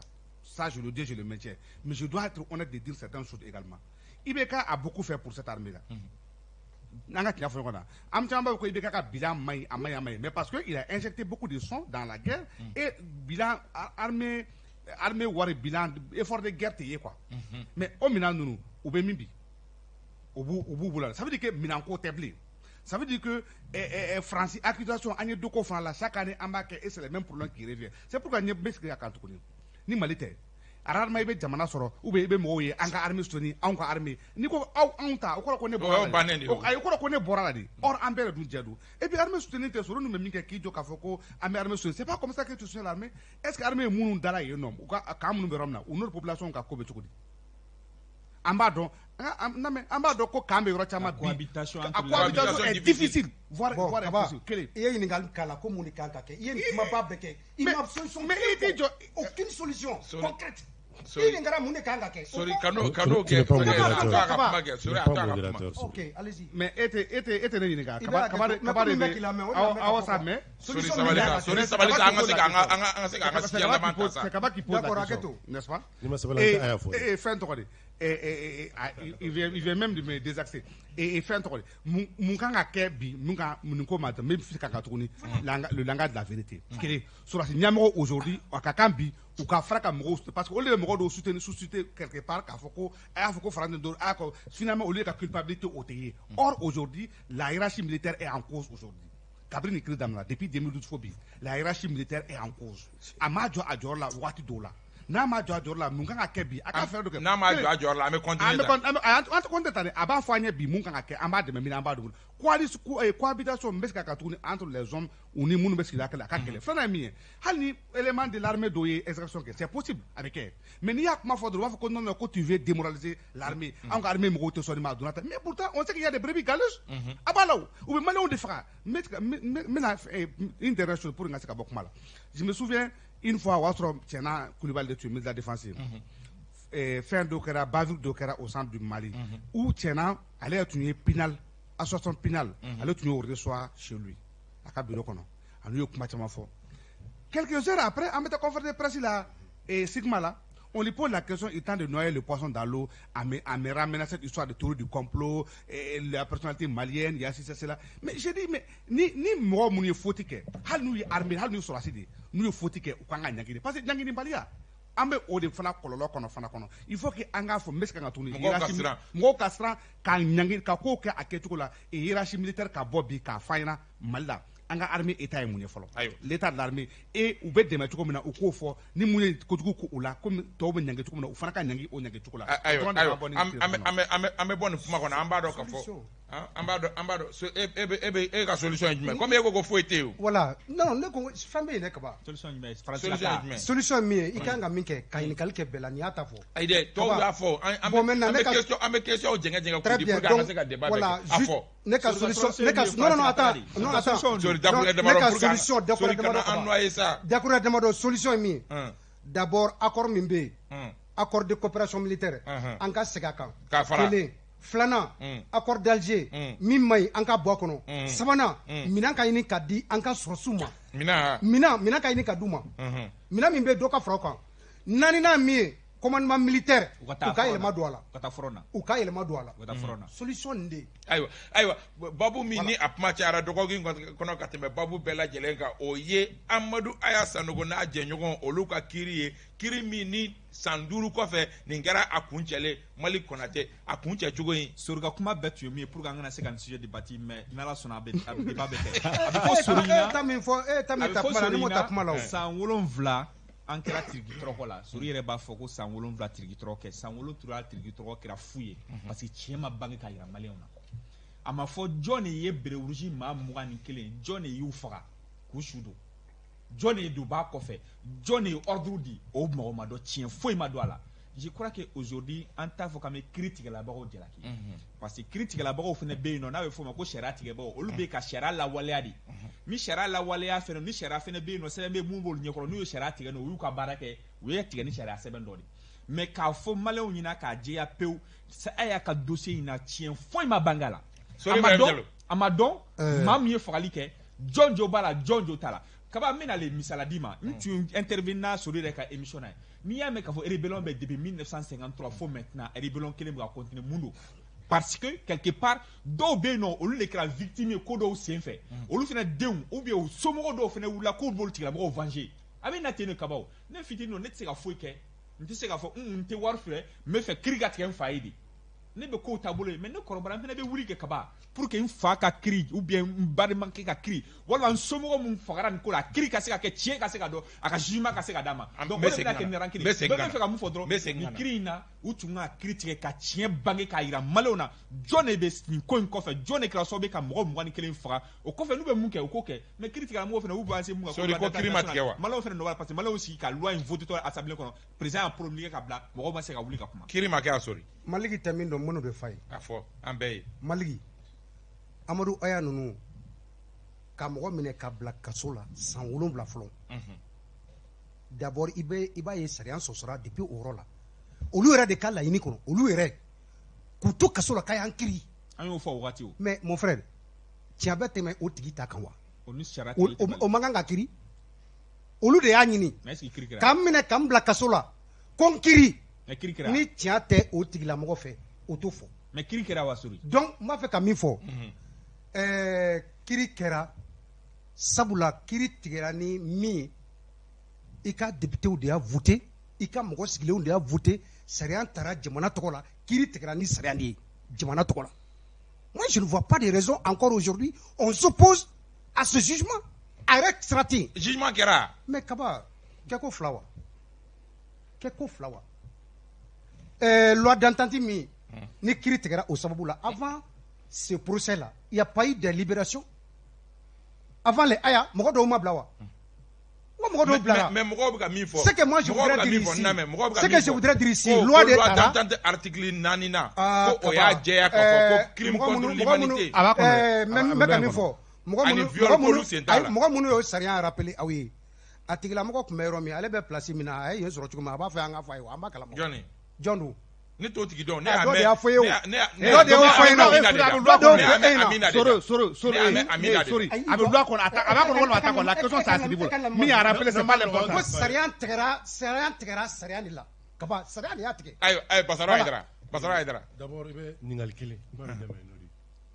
Ça, je le dis, je le maintiens. Mais je dois être honnête de dire certaines choses également. IBK a beaucoup fait pour cette armée-là. N'an ka tiɲɛ fɔ ɲɔgɔn na, an caman b'a fɔ ko IBK ka bilan man ɲi, a man ɲi, a man ɲi, mais parce que il a injecté beaucoup de sons dans la guerre et bilan armée wari, bilan effort de guerre tɛ ye quoi. Mais o minɛn ninnu, u bɛ min bi, u b'u bolo la, ça veut dire que minɛnko tɛ bilen. Ça veut dire que Faransi accusation, an ye dɔ ko fana la, chaque année an b'a kɛ et c'est le même problème qui revient. C'est pourquoi n ye bɛ segin a kan tuguni, ni Mali tɛ. Rarement i bɛ jamana sɔrɔ ou bien i bɛ mɔgɔw ye an ka armée soutenir, anw ka armée. N'i ko aw anw ta, o kɔrɔ ko ne bɔra la de. Ayi, o kɔrɔ ko ne bɔra la de. Or an bɛɛ de dun jɛ don. Et puis armée soutenir tɛ sɔrɔ ninnu bɛ min kɛ k'i jɔ k'a fɔ ko an bɛ armée soutenir. C'est pas comme ça que tu soutiens l'armée. Est-ce que armée ye minnu dala yen nɔ, u ka camp minnu bɛ yɔrɔ min na, u n'o population ka ko bɛ cogo di? An b'a dɔn, an b'a dɔn ko camp bɛ yɔrɔ caman bi. Cohabitation. A cohabitation est difficile, voire Bon, voire Kaba, impossible. Kelen. I ye ɲininkali k'a la ko mun de kan ka kɛ? I ye nin kumaba bɛɛ kɛ, i ma solution Mais i t'i jɔ. Aucune solution concrète. Sorry. I ɲininkara mun de kan ka kɛ? Sori, kan'o kan'o Tu n'es kɛ. pas Sori, a to a modérateur. ka kuma kɛ. Tu Sori, n'es a pas to a ka kuma. modérateur. Sori. Ok, allez-y. Mais e tɛ ne ɲininka. I bɛ Kaba hakɛ kaba to. de Mais kaba de komi n bɛ bɛ k'i lamɛn, o de la awɔ n bɛ ka awɔ fɔ sa quoi. mais Sori, Solution sabali min sa. kan ka Sori, kɛ. sabali sa, an ka se k'an ka C'est sujet Kaba qui laban ta pose sa. c'est Kaba qui pose la D'accord, question, hakɛ to. n'est-ce pas? Ni ma sabali, an tɛ a y'a fɔ dɛ. Et fɛn tɔgɔ de et ah, il vient même de me désaxer. Et fɛn tɔgɔ de mun kan ka kɛ bi, mun ka nin ko ma, n bɛ se ka kan tuguni, le langage de la vérité. Kelen, sɔrɔdasi ɲɛmɔgɔ aujourd'hui, a ka kan bi u ka fara ka mɔgɔw, parce que olu de bɛ mɔgɔ dɔw soutenir, susciter quelque part, k'a fɔ ko a y'a fɔ ko Faransi don, a y'a ko finalement olu ka culpabilité o tɛ ye. Or aujourd'hui, la hiérarchie militaire est en cause aujourd'hui. Kabini nin crise daminɛna depuis 2012 fo bi, la hiérarchie militaire est en cause. A m'a jɔ a jɔyɔrɔ la waati dɔw la. N'a m'a jɔ a jɔyɔrɔ la, mun kan ka kɛ bi, a ka fɛɛrɛ dɔ kɛ. N'a m'a jɔ a jɔyɔrɔ la, an bɛ An continuer bɛ tan. an tɛ continuer tan dɛ. A b'a fɔ an ye bi mun kan ka kɛ, an b'a dɛmɛ min na, an b'a dogo. Cohabitation bɛ se ka kɛ tuguni entre les hommes u ni minnu bɛ sigida kelen, a ka gɛlɛn. Filanan ye min ye, hali ni élément de l'armée dɔw ye exaction kɛ, c'est possible, a bɛ kɛ. Mais n'i y'a kuma fɔ dɔrɔn, u b'a fɔ ko non non, ko tu veux démoraliser l'armée, anw ka armée mɔgɔw tɛ sɔn nin ma, a donna tan. Mais pourtant on sait qu'il y a des brebis galeuses a b'a la, o u bɛ maliyɛnw de faga. N bɛna une dernière chose pour n ka se ka bɔ kuma la. Je me souviens une fois, o y'a sɔrɔ tiɲɛna Kulibali de tun ye ministre de la défense ye. Fɛn dɔ kɛra, bavure dɔ kɛra au centre du Mali où tiɲɛna ale yɛrɛ tun ye Pinal, association Pinal, ale tun y'o reçoit chez lui, a ka bureau kɔnɔ, a n'u ye kuma caman fɔ. Quelques heures après, an bɛ taa conférence de presse la et Sigma là, on lui pose la question, il tente de noyer le poisson dans l'eau en me ramenant cette histoire de théorie du complot et la personnalité malienne, il y a ceci, cela. Mais j'ai dit, mais ni mɔgɔ minnu ye faute kɛ, hali n'u ye armée, hali n'u ye sɔrɔdasi de ye, n'u ye faute kɛ, u kan ka ɲangini, parce que ɲanginibaliya an bɛ o de fana kɔlɔlɔ kɔnɔ fana kɔnɔ. Il faut que an k'a fɔ, n bɛ se ka n ka tuguni. Mɔgɔw ka siran. Mɔgɔw ka siran ka ɲangi ka kow kɛ a kɛcogo la et hiérarchie militaire ka bɔ bi k'a fɔ an ɲɛna Mali la, an ka armée état ye mun ye fɔlɔ. Ayiwa. L'état de l'armée et u bɛ dɛmɛ cogo min na, u k'o fɔ, ni mun ye kojugu ko o la, komi tɔw bɛ ɲangi cogo min na, u fana ka ɲangi o ɲangi cogo la. Ayiwa. Dɔrɔn de Ayiwa, b'a bɔ nin an crise an bɛ kɔnɔ. an bɛ bɔ nin kuma kɔnɔ. An b'a dɔn k'a fɔ Solution. an b'a dɔn so, e ka solution ye jumɛn ye? Komi e ko ko foyi tɛ yen o. Voilà, non, ne ko fɛn bɛ yen dɛ, Kaba. Solution jumɛn ye? Faransi Solution ye ka taa. jumɛn ye? Solution ye min ye, i kan ka min kɛ, ka ɲininkali kɛ bɛɛ la, nin y'a ta fɔ. Ayi dɛ, tɔw Kaba. y'a fɔ an Bon, bɛ maintenant, an ne bɛ ka question an bɛ question jɛngɛ jɛngɛ Très k'u di bien. pour que an ka Donc, se ka débat bɛɛ voilà, kɛ a juste fɔ. ne ka solution, ne ka, non non non, attends, non, attends. Sori, Non, dakuruɲɛ ne damadɔ ka pour que an solution dakuruɲɛ Sori kana damadɔ an Kaba. noyer sa. Dakuruɲɛ damadɔ, solution ye min ye. D'abord, accord min bɛ yen, accord de coopération militaire, an ka segin a kan. K'a fara. Kelen. Filanan, accord d'Alger min man ɲi, an ka bɔ a kɔnɔ. Sabanan, minɛn ka ɲini ka di an ka sɔrɔdasiw ma. Mina. Minɛn ka ɲini ka d'u ma. Minɛn min bɛ yen, dɔ ka fara o kan. Naaninan min ye, commandement militaire, U ka taa u ka front yɛlɛma na. don a la. U ka taa front na. U ka yɛlɛma don a la. U ka taa front na. Solution nin de ye. Ayiwa, babu min ni a kuma cayara dɔgɔkun kɔnɔ ka tɛmɛ babu bɛɛ lajɛlen kan, o ye Amadu Aya Sanogo n'a jɛɲɔgɔn olu ka kiiri ye, kiiri min ni san 5 kɔfɛ nin kɛra a kuncɛlen. Mali Konatɛ, a kuncɛ cogo in. Sori ka kuma bɛɛ tun ye min ye pour que an kana se ka nin sujet débattre, mais n'Ala sɔnna, a bɛ débat bɛ kɛ. A bɛ fɔ Sori E ɲɛna. ta min fɔ, e ta A min bɛ ta fɔ kuma la, Sori ne m'o ta kuma la o. ɲɛna, san 7 an kɛra tiriki tɔrɔkɔ la. Sori yɛrɛ b'a fɔ ko san 7 tiriki tɔrɔkɔ kɛ, san 7 tiriki tɔrɔkɔ kɛra fu ye, parce que tiɲɛ ma bange ka yira maliyɛnw na. A ma fɔ jɔn de ye béret rouge maa 21, jɔn de y'u faga k'u su don, jɔn de ye don b'a kɔfɛ, jɔn de ye ordre di, o mɔgɔ ma dɔn, tiɲɛ foyi ma don a la. Je crois que aujourd'hui an t'a fɔ k'an bɛ kiiri tigɛlabagaw jalaki, parce que kiiri tigɛlabagaw fana bɛ yen nɔ, n'a bɛ f'o ma ko sariya tigɛbagaw, olu bɛ ka sariya lawaleya de. Ni sariya lawaleya fɛnɛ, ni sariya fɛnɛ bɛ yen nɔ, sɛbɛn bɛ mun b'olu ɲɛkɔrɔ, n'u ye sariya tigɛ n'o, u y'u ka baara kɛ, u ye tigɛ ni sariya sɛbɛn dɔ de. Mais k'a fɔ maliyɛnw ɲɛna k'a jɛya pewu, a y'a ka dossier in na, tiɲɛ foyi ma bange a la. Sori A ma Ibrahim dɔn Diallo. a ma dɔn maa min ye fagali kɛ, jɔn jo b'a la, jɔn jo t'a la. Kaba, n bɛna le misala d'i ma. N tun intervenu n'a Sori yɛrɛ ka émission na ye. N'i y'a mɛn k'a fɔ rébellion bɛ depuis 1953 fo maintenant, rébellion kelen bɛ ka continuer, mun don? Parce que quelque part dɔw bɛ yen nɔ, olu de kɛra victime ye ko dɔw sen fɛ, olu fana denw ou bien u somɔgɔw dɔw fana wulila k'u b'olu tigilamɔgɔw venger. A bɛ na ten de. Kabaw, ne fitinin don, ne tɛ se ka foyi kɛ, n tɛ se k'a fɔ n tɛ wari filɛ, n bɛ fɛ kiiri ka tigɛ n fa ye de. Ne bɛ kow taabolo ye, mais ne kɔrɔbayara, n fana bɛ wuli kɛ kaba pour que n fa ka kiri ou bien n balimakɛ ka kiri, walima n somɔgɔ mun fagara nin ko la, a kiri ka se ka kɛ, tiɲɛ ka se ka dɔn, a ka jugement ka se ka d'a ma. Donc o de bɛna kɛ ni rancune ye. Bɛɛ bɛ fɛ ka mun fɔ dɔrɔn, nin kiri in na, u tun ka kiri tigɛ ka tiɲɛ bange k'a jira maliyɛnw na jɔn de bɛ nin ko in kɔfɛ, jɔn de kɛra sababu ye ka mɔgɔ 21 faga. O kɔfɛ, n'u bɛ mun kɛ, u k'o kɛ. Mais kiri tigɛla mɔgɔw fana, u b'a se mun kan, ko kiri ma tigɛ wa? Maliyɛnw fana nɔ b'a la, parce que maliyɛnw sigi ka loi in voté tɔ assemblée kɔnɔ, président y'a promulgué ka bila, mɔgɔw ma se ka wuli ka kuma. Kiri ma kɛ a sori. Maliki tɛ min dɔn, minnu bɛ fa ye. A fɔ an bɛɛ ye. Maliki, Amadu Aya ninnu ka mɔgɔ minɛ ka bila kaso la san 7 fɔlɔ. D'abord, i bɛ i b'a ye sariya sɔsɔra depuis o yɔrɔ la. Olu yɛrɛ de ka laɲini kɔnɔ, olu yɛrɛ k'u to kaso la k'a y'an kiri. An y'o fɔ o waati o. Mais mon frère, tiɲɛ bɛ tɛmɛ o tigi ta kan wa? O ni sariya. O man kan ka kiri. Olu de y'a ɲini. Mais est-ce que kiri kɛra? K'an minɛ k'an bila kaso la ko n kiri. Mais kiri kɛra. Ni tiɲɛ tɛ o tigilamɔgɔ fɛ, o t'o fɔ. Mais kiri kɛra wa, Sori? Donc n b'a fɛ ka min fɔ, kiri kɛra, sabula kiri tigɛra ni min ye, i ka députéw de y'a voté, i ka mɔgɔ sigilenw de y'a voté, sariya taara jamana tɔgɔ la, kiri tigɛra ni sariya de ye jamana tɔgɔ la. Moi, je ne vois pas de raison encore aujourd'hui, on s'oppose à ce jugement. A yɛrɛ sira tɛ yen. Jugement kɛra. Mais Kaba, kɛko fila wa? Kɛko fila wa? Loi d'entente min ni kiri tigɛra o sababu la, avant ce procès là, il y a pas eu de libération avant les Aya, mɔgɔ dɔw ma bila wa? N ko mɔgɔ dɔw bilara. Mais mɔgɔw bɛ ka min fɔ. Ce que moi je voudrais dire ici, ce que je voudrais dire ici, loi de taara d'entente article 4 na, ko o y'a jɛya k'a fɔ ko crime contre l'humanité. A b'a kɔnɔ. Mais n bɛ ka min fɔ, mɔgɔ minnu y'o sariya rappelé aw ye, a tigilamɔgɔ tun bɛ yɔrɔ min, ale bɛ place min na, a ye yen sɔrɔ cogo min, a b'a fɔ an k'a fɔ a ye wa, an b'a kalama. Jɔnni? Jɔn don? Ne t'o tigi dɔn, ne y'a mɛn. Dɔ de y'a fɔ ye o. Dɔ de y'o fɔ ye nɔ. Dɔ de fɔ Sori, Sori, Sori, Sori. A bɛ loi kɔnɔ, a b'a kɔnɔ walima a t'a kɔnɔ. La question, c'est à ce niveau. Min y'a rappelé, c'est pas l'important. Ko sariya tigɛra, sariya tigɛra sariya de la. Kaba, sariya de y'a tigɛ. Ayiwa, ayi, Basaro Hayidara, Basaro Hayidara. D'abord, i bɛ ɲininkali kelen, n b'a dɛmɛ n'o de ye.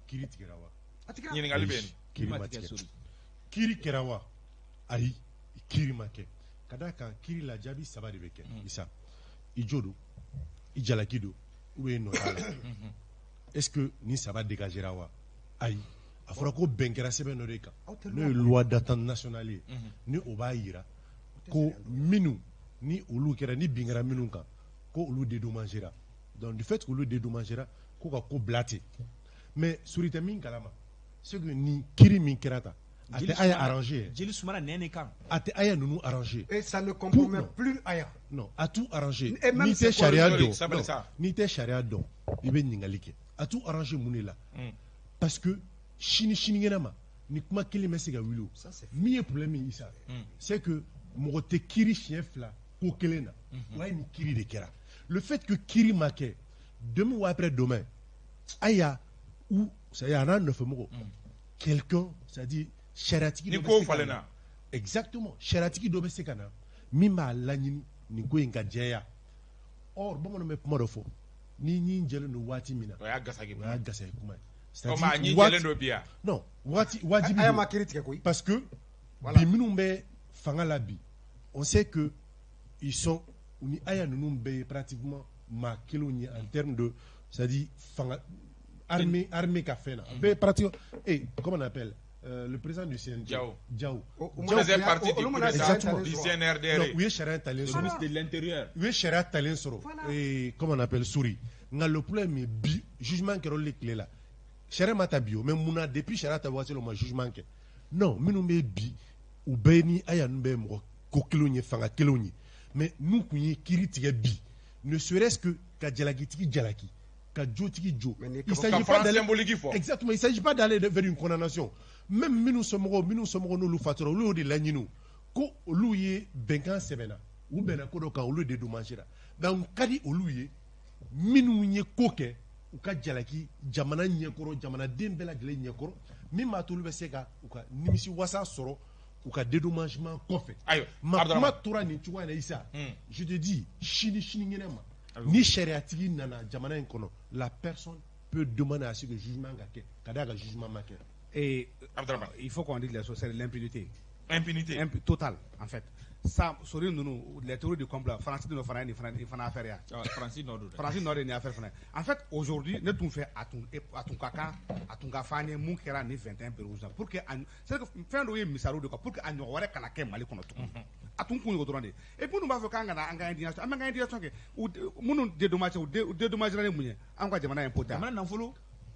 Kiri tigɛra wa? A tigɛra. Ɲininkali bɛ yen. Kiri ma tigɛ. Kiri kɛra wa? Ayi, kiri ma kɛ. Ka d'a kan kiri la, jaabi saba de bɛ kɛ. Isa, i jo don, i jalaki don, ou bien nɔ t'a la. Est-ce que ni saba dégagera wa? Ayi, a fɔra ko bɛn kɛra sɛbɛn dɔ de kan, n'o ye loi d'entente nationale ye, ni o b'a yira ko minnu ni olu kɛra, ni bin kɛra minnu kan, ko olu dédommagera. Donc du fait qu'olu dédommagera, ko ka ko bila ten. Mais Sori tɛ min kalama, c'est que ni kiri min kɛra tan, a tɛ Aya arrangé. Jeli sumana nɛn de kan. A tɛ Aya ninnu arrangé. Et ça ne compromet plus Aya. Non, a t'u arrangé. N'i tɛ sariya dɔn, n'i tɛ sariya dɔn, i bɛ ɲininkali kɛ. A t'u arrangé mun de la? Parce que sini sinikɛnɛ ma, ni kuma kelen bɛ se ka wuli o. Min ye problème ye Isa, c'est que mɔgɔ tɛ kiri siɲɛ fila ko kelen na. Wa ye nin kiri de kɛra. Le fait que kiri ma kɛ, demain ou après demain, Aya ou c'est-à-dire a n'a nɔfɛmɔgɔ, quelqu'un, c'est-à-dire sariyatigi dɔ bɛ se ka na. Ni ko falenna. Exactement, sariyatigi dɔ bɛ se ka na min b'a laɲini nin ko in ka jɛya. Or bamananw bɛ kuma dɔ fɔ, ni ɲin jɛlen don waati min na, o y'a gasaki kuma ye. O y'a gasaki kuma ye. O ma ɲin jɛlen don bi yan. Non, waati wajibi. Aya ma kiiri tigɛ koyi. Parce que bi minnu bɛ fanga la bi, on sait que ils sont, u ni Aya ninnu bɛɛ ye pratiquement maa kelenw ye en termes de, c'est-à-dire fanga armée ka fɛn na. Bɛɛ pratiquement, eh, comment on appelle? Le président du CNT, Diao. Diao. Faisait partie du coup d'État du CNRDR. Donc, u ye sariya talen sɔrɔ. Le ministre de l'Intérieur. U ye sariya talen sɔrɔ. Et comment on appelle, Souri. Nka le problème ye bi, jugement kɛra olu de tile la. Sariya ma ta bi o, mais mun na depuis sariya ta waati la, u ma jugement kɛ? Non, minnu bɛ bi, u bɛɛ ni Aya ninnu bɛɛ ye mɔgɔ ko kelenw ye, fanga kelenw ye. Mais n'u kun ye kiiri tigɛ bi, ne serait-ce que ka jalakitigi jalaki, ka jotigi jo. Il s'agit pas d'aller symbolique fɔ. Exactement, il s'agit pas d'aller vers une condamnation. Même minnu somɔgɔw n'olu fatura, olu y'o de laɲini, ko olu ye bɛnkan sɛbɛnna, u bɛnna ko dɔ kan, olu dédommagera. Donc ka di olu ye, minnu ye ko kɛ, u ka jalaki jamana ɲɛkɔrɔ, jamanaden bɛɛ lajɛlen ɲɛkɔrɔ, min b'a to olu bɛ se ka u ka nimisi wasa sɔrɔ u ka dédommagement kɔfɛ. Ayiwa. Ma kuma tora nin cogoya in na, Isa, je te dis, sini sinikɛnɛ ma, ni sariyatigi nana jamana in kɔnɔ, la personne peut demander à ce que jugement ka kɛ, ka d'a kan jugement ma kɛ. Et il faut qu'on dise les choses, c'est l'impunité. Impunité. Totale, en fait. Sa Sori ninnu, les théories du complot, Faransi nɔ fana ye nin fana, nin fana affaire ya. Faransi nɔ don dɛ. Faransi nɔ de ye nin affaire fana ye. En fait, aujourd'hui, ne tun fɛ a tun ka kan a tun ka fɔ an ye mun kɛra ni 21 bérets rouges la, pour que a, c'est que fɛn dɔw ye misaliw de quoi, pour que a ɲɔgɔn wɛrɛ kana kɛ Mali kɔnɔ tuguni. A tun kun ye o dɔrɔn de ye. Et puis minnu b'a fɔ k'an kana an ka indignation, an b'an ka indignation kɛ, u minnu dédommagé, u dédommagé ni mun ye? An ka jamana impôt tɛ. Jamana nafolo.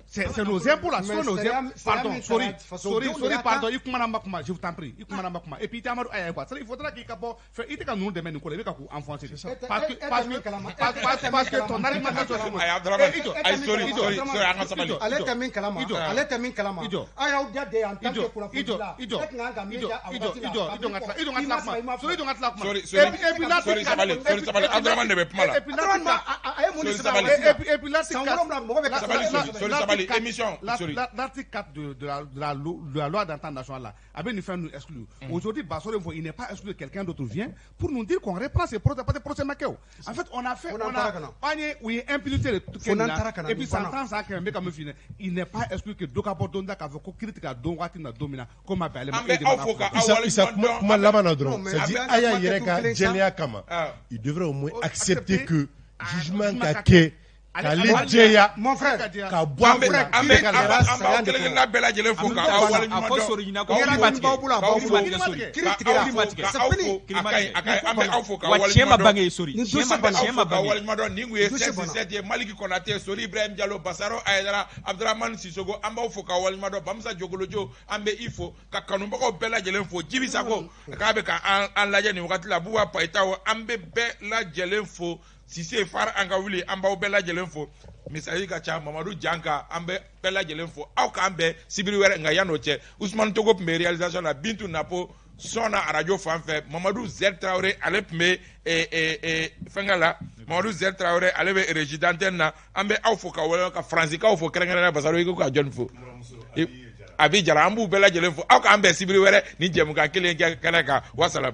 C'est nos impôts là, sont nos impôts. Pardon, sorry, sorry, sorry, pardon. I kumana, ma kuma, je t'en prie. I kumana, ma kuma. Et puis, Amadou Aya, quoi. Il faudra qu'il ka bɔ fɛ, i tɛ ka ninnu dɛmɛ nin ko la, i bɛ ka k'u enfoncer. Parce que ton argumentation. Ayi, Abdramane, ayi, sorry, sorry, sorry, an ka sabali. Ale tɛ min kalama, ale tɛ min kalama. A y'aw da de en tant que kunnafonidila. I jɔ, e tun kan ka min i jɔ, kɛ a i jɔ, wagati i la. jɔ, i jɔ, n ka tila, i jɔ, n ka tila kuma. Sorry, i jɔ, n ka tila kuma. Sorry, sorry, sorry, sabali, sorry, sabali. Abdramane de bɛ kuma la. Et puis Abdramane, a ye mun de Sorry, sɛbɛn a sabali. wagati la? Et puis l'article San 7 mɔgɔ bɛ ka Sabali, sorry, sorry, sabali. Émission, sorry. L'article 4 de la loi d'entente nationale là, avait une fin nous exclut. Aujourd'hui, Bassoro, il n'est pas exclu que quelqu'un d'autre vient pour nous dire qu'on reprend ces procès, parce que procès ma kɛ o. En fait, on a fait, Fo on n'an taara a, ka na. on est, oui, impunité de Fo n'an taara ka na et puis nin banna. san 10 san 100 bɛ ka min f'i ɲɛna, il n'est pas exclu que dɔ ka bɔ don da k'a fɔ ko kiiri tigɛ don waati min na, don min na, ko ma bɛn ale ma. An bɛ E de aw mana fo ka fɔ. aw Issa, Issa, waleɲuman kuma dɔn. kuma laban na Non, dɔrɔn, mais c'est-à-dire an bɛ Aya kuma yɛrɛ kɛ ka kelen sa. jɛlenya kama, Ah. il devrait au moins Oh, accepter accepter. que Ah, jugement jugement ka ka kɛ kɛ. k'ale Ale- jɛya Mon frère, ka bɔ An a bɛ ko la. an bɛ Bɛɛ ka an la. b'an b'aw kelen kelenna bɛɛ lajɛlen fo ka aw A waleɲuman fɔ dɔn. Sori ɲɛna ko K'aw kiiri fo. ma tigɛ. B'aw bolo, a K'aw b'aw fo. bolo. Kiiri ma tigɛ. Kiiri Ka aw tigɛra. fo, ka aw fo. A ka ɲi, a ka ɲi. An bɛ aw fo k'aw Wa tiɲɛ ma waleɲuman dɔn. bange Sori. Nin Tiɲɛ dossier ma banna. tiɲɛ ma Aw fo k'aw bange. waleɲuman dɔn. Nin kun ye Dossier 7 banna. 7 ye. Maliki Konate, Sori Ibrahim Diallo, Basaro Ayidara, Abdramane Sissoko, an b'aw fo k'aw waleɲuman dɔn. Bamusa Jogolojo, an bɛ i fo ka kanubagaw bɛɛ lajɛlen fo. Jibi Sako k'a bɛ ka an lajɛ nin wagati la. Buba Payitaw, an bɛ bɛɛ lajɛlen fo. Sise Far, an ka wuli, an b'aw bɛɛ lajɛlen fo. Misali ka ca, Mamadu Janka, an bɛ bɛɛ lajɛlen fo. Aw k'an bɛn sibiri wɛrɛ, nka yan'o cɛ, Usumani Togo tun bɛ réalisation la, Bintu Napo sɔn na arajo fan fɛ, Mamadu Z Traoré ale tun bɛ fɛnkɛ la, Mamadu Z Traoré ale bɛ régie d'antenne na. An bɛ aw fo ka wale ka Faransikaw fo kɛrɛnkɛrɛnnenya. Basaro, i ko ka jɔnni fo? Abi Jara, an b'u bɛɛ lajɛlen fo. Aw k'an bɛn sibiri wɛrɛ ni jɛmukan kelen kɛ kɛnɛ kan. Wasalam.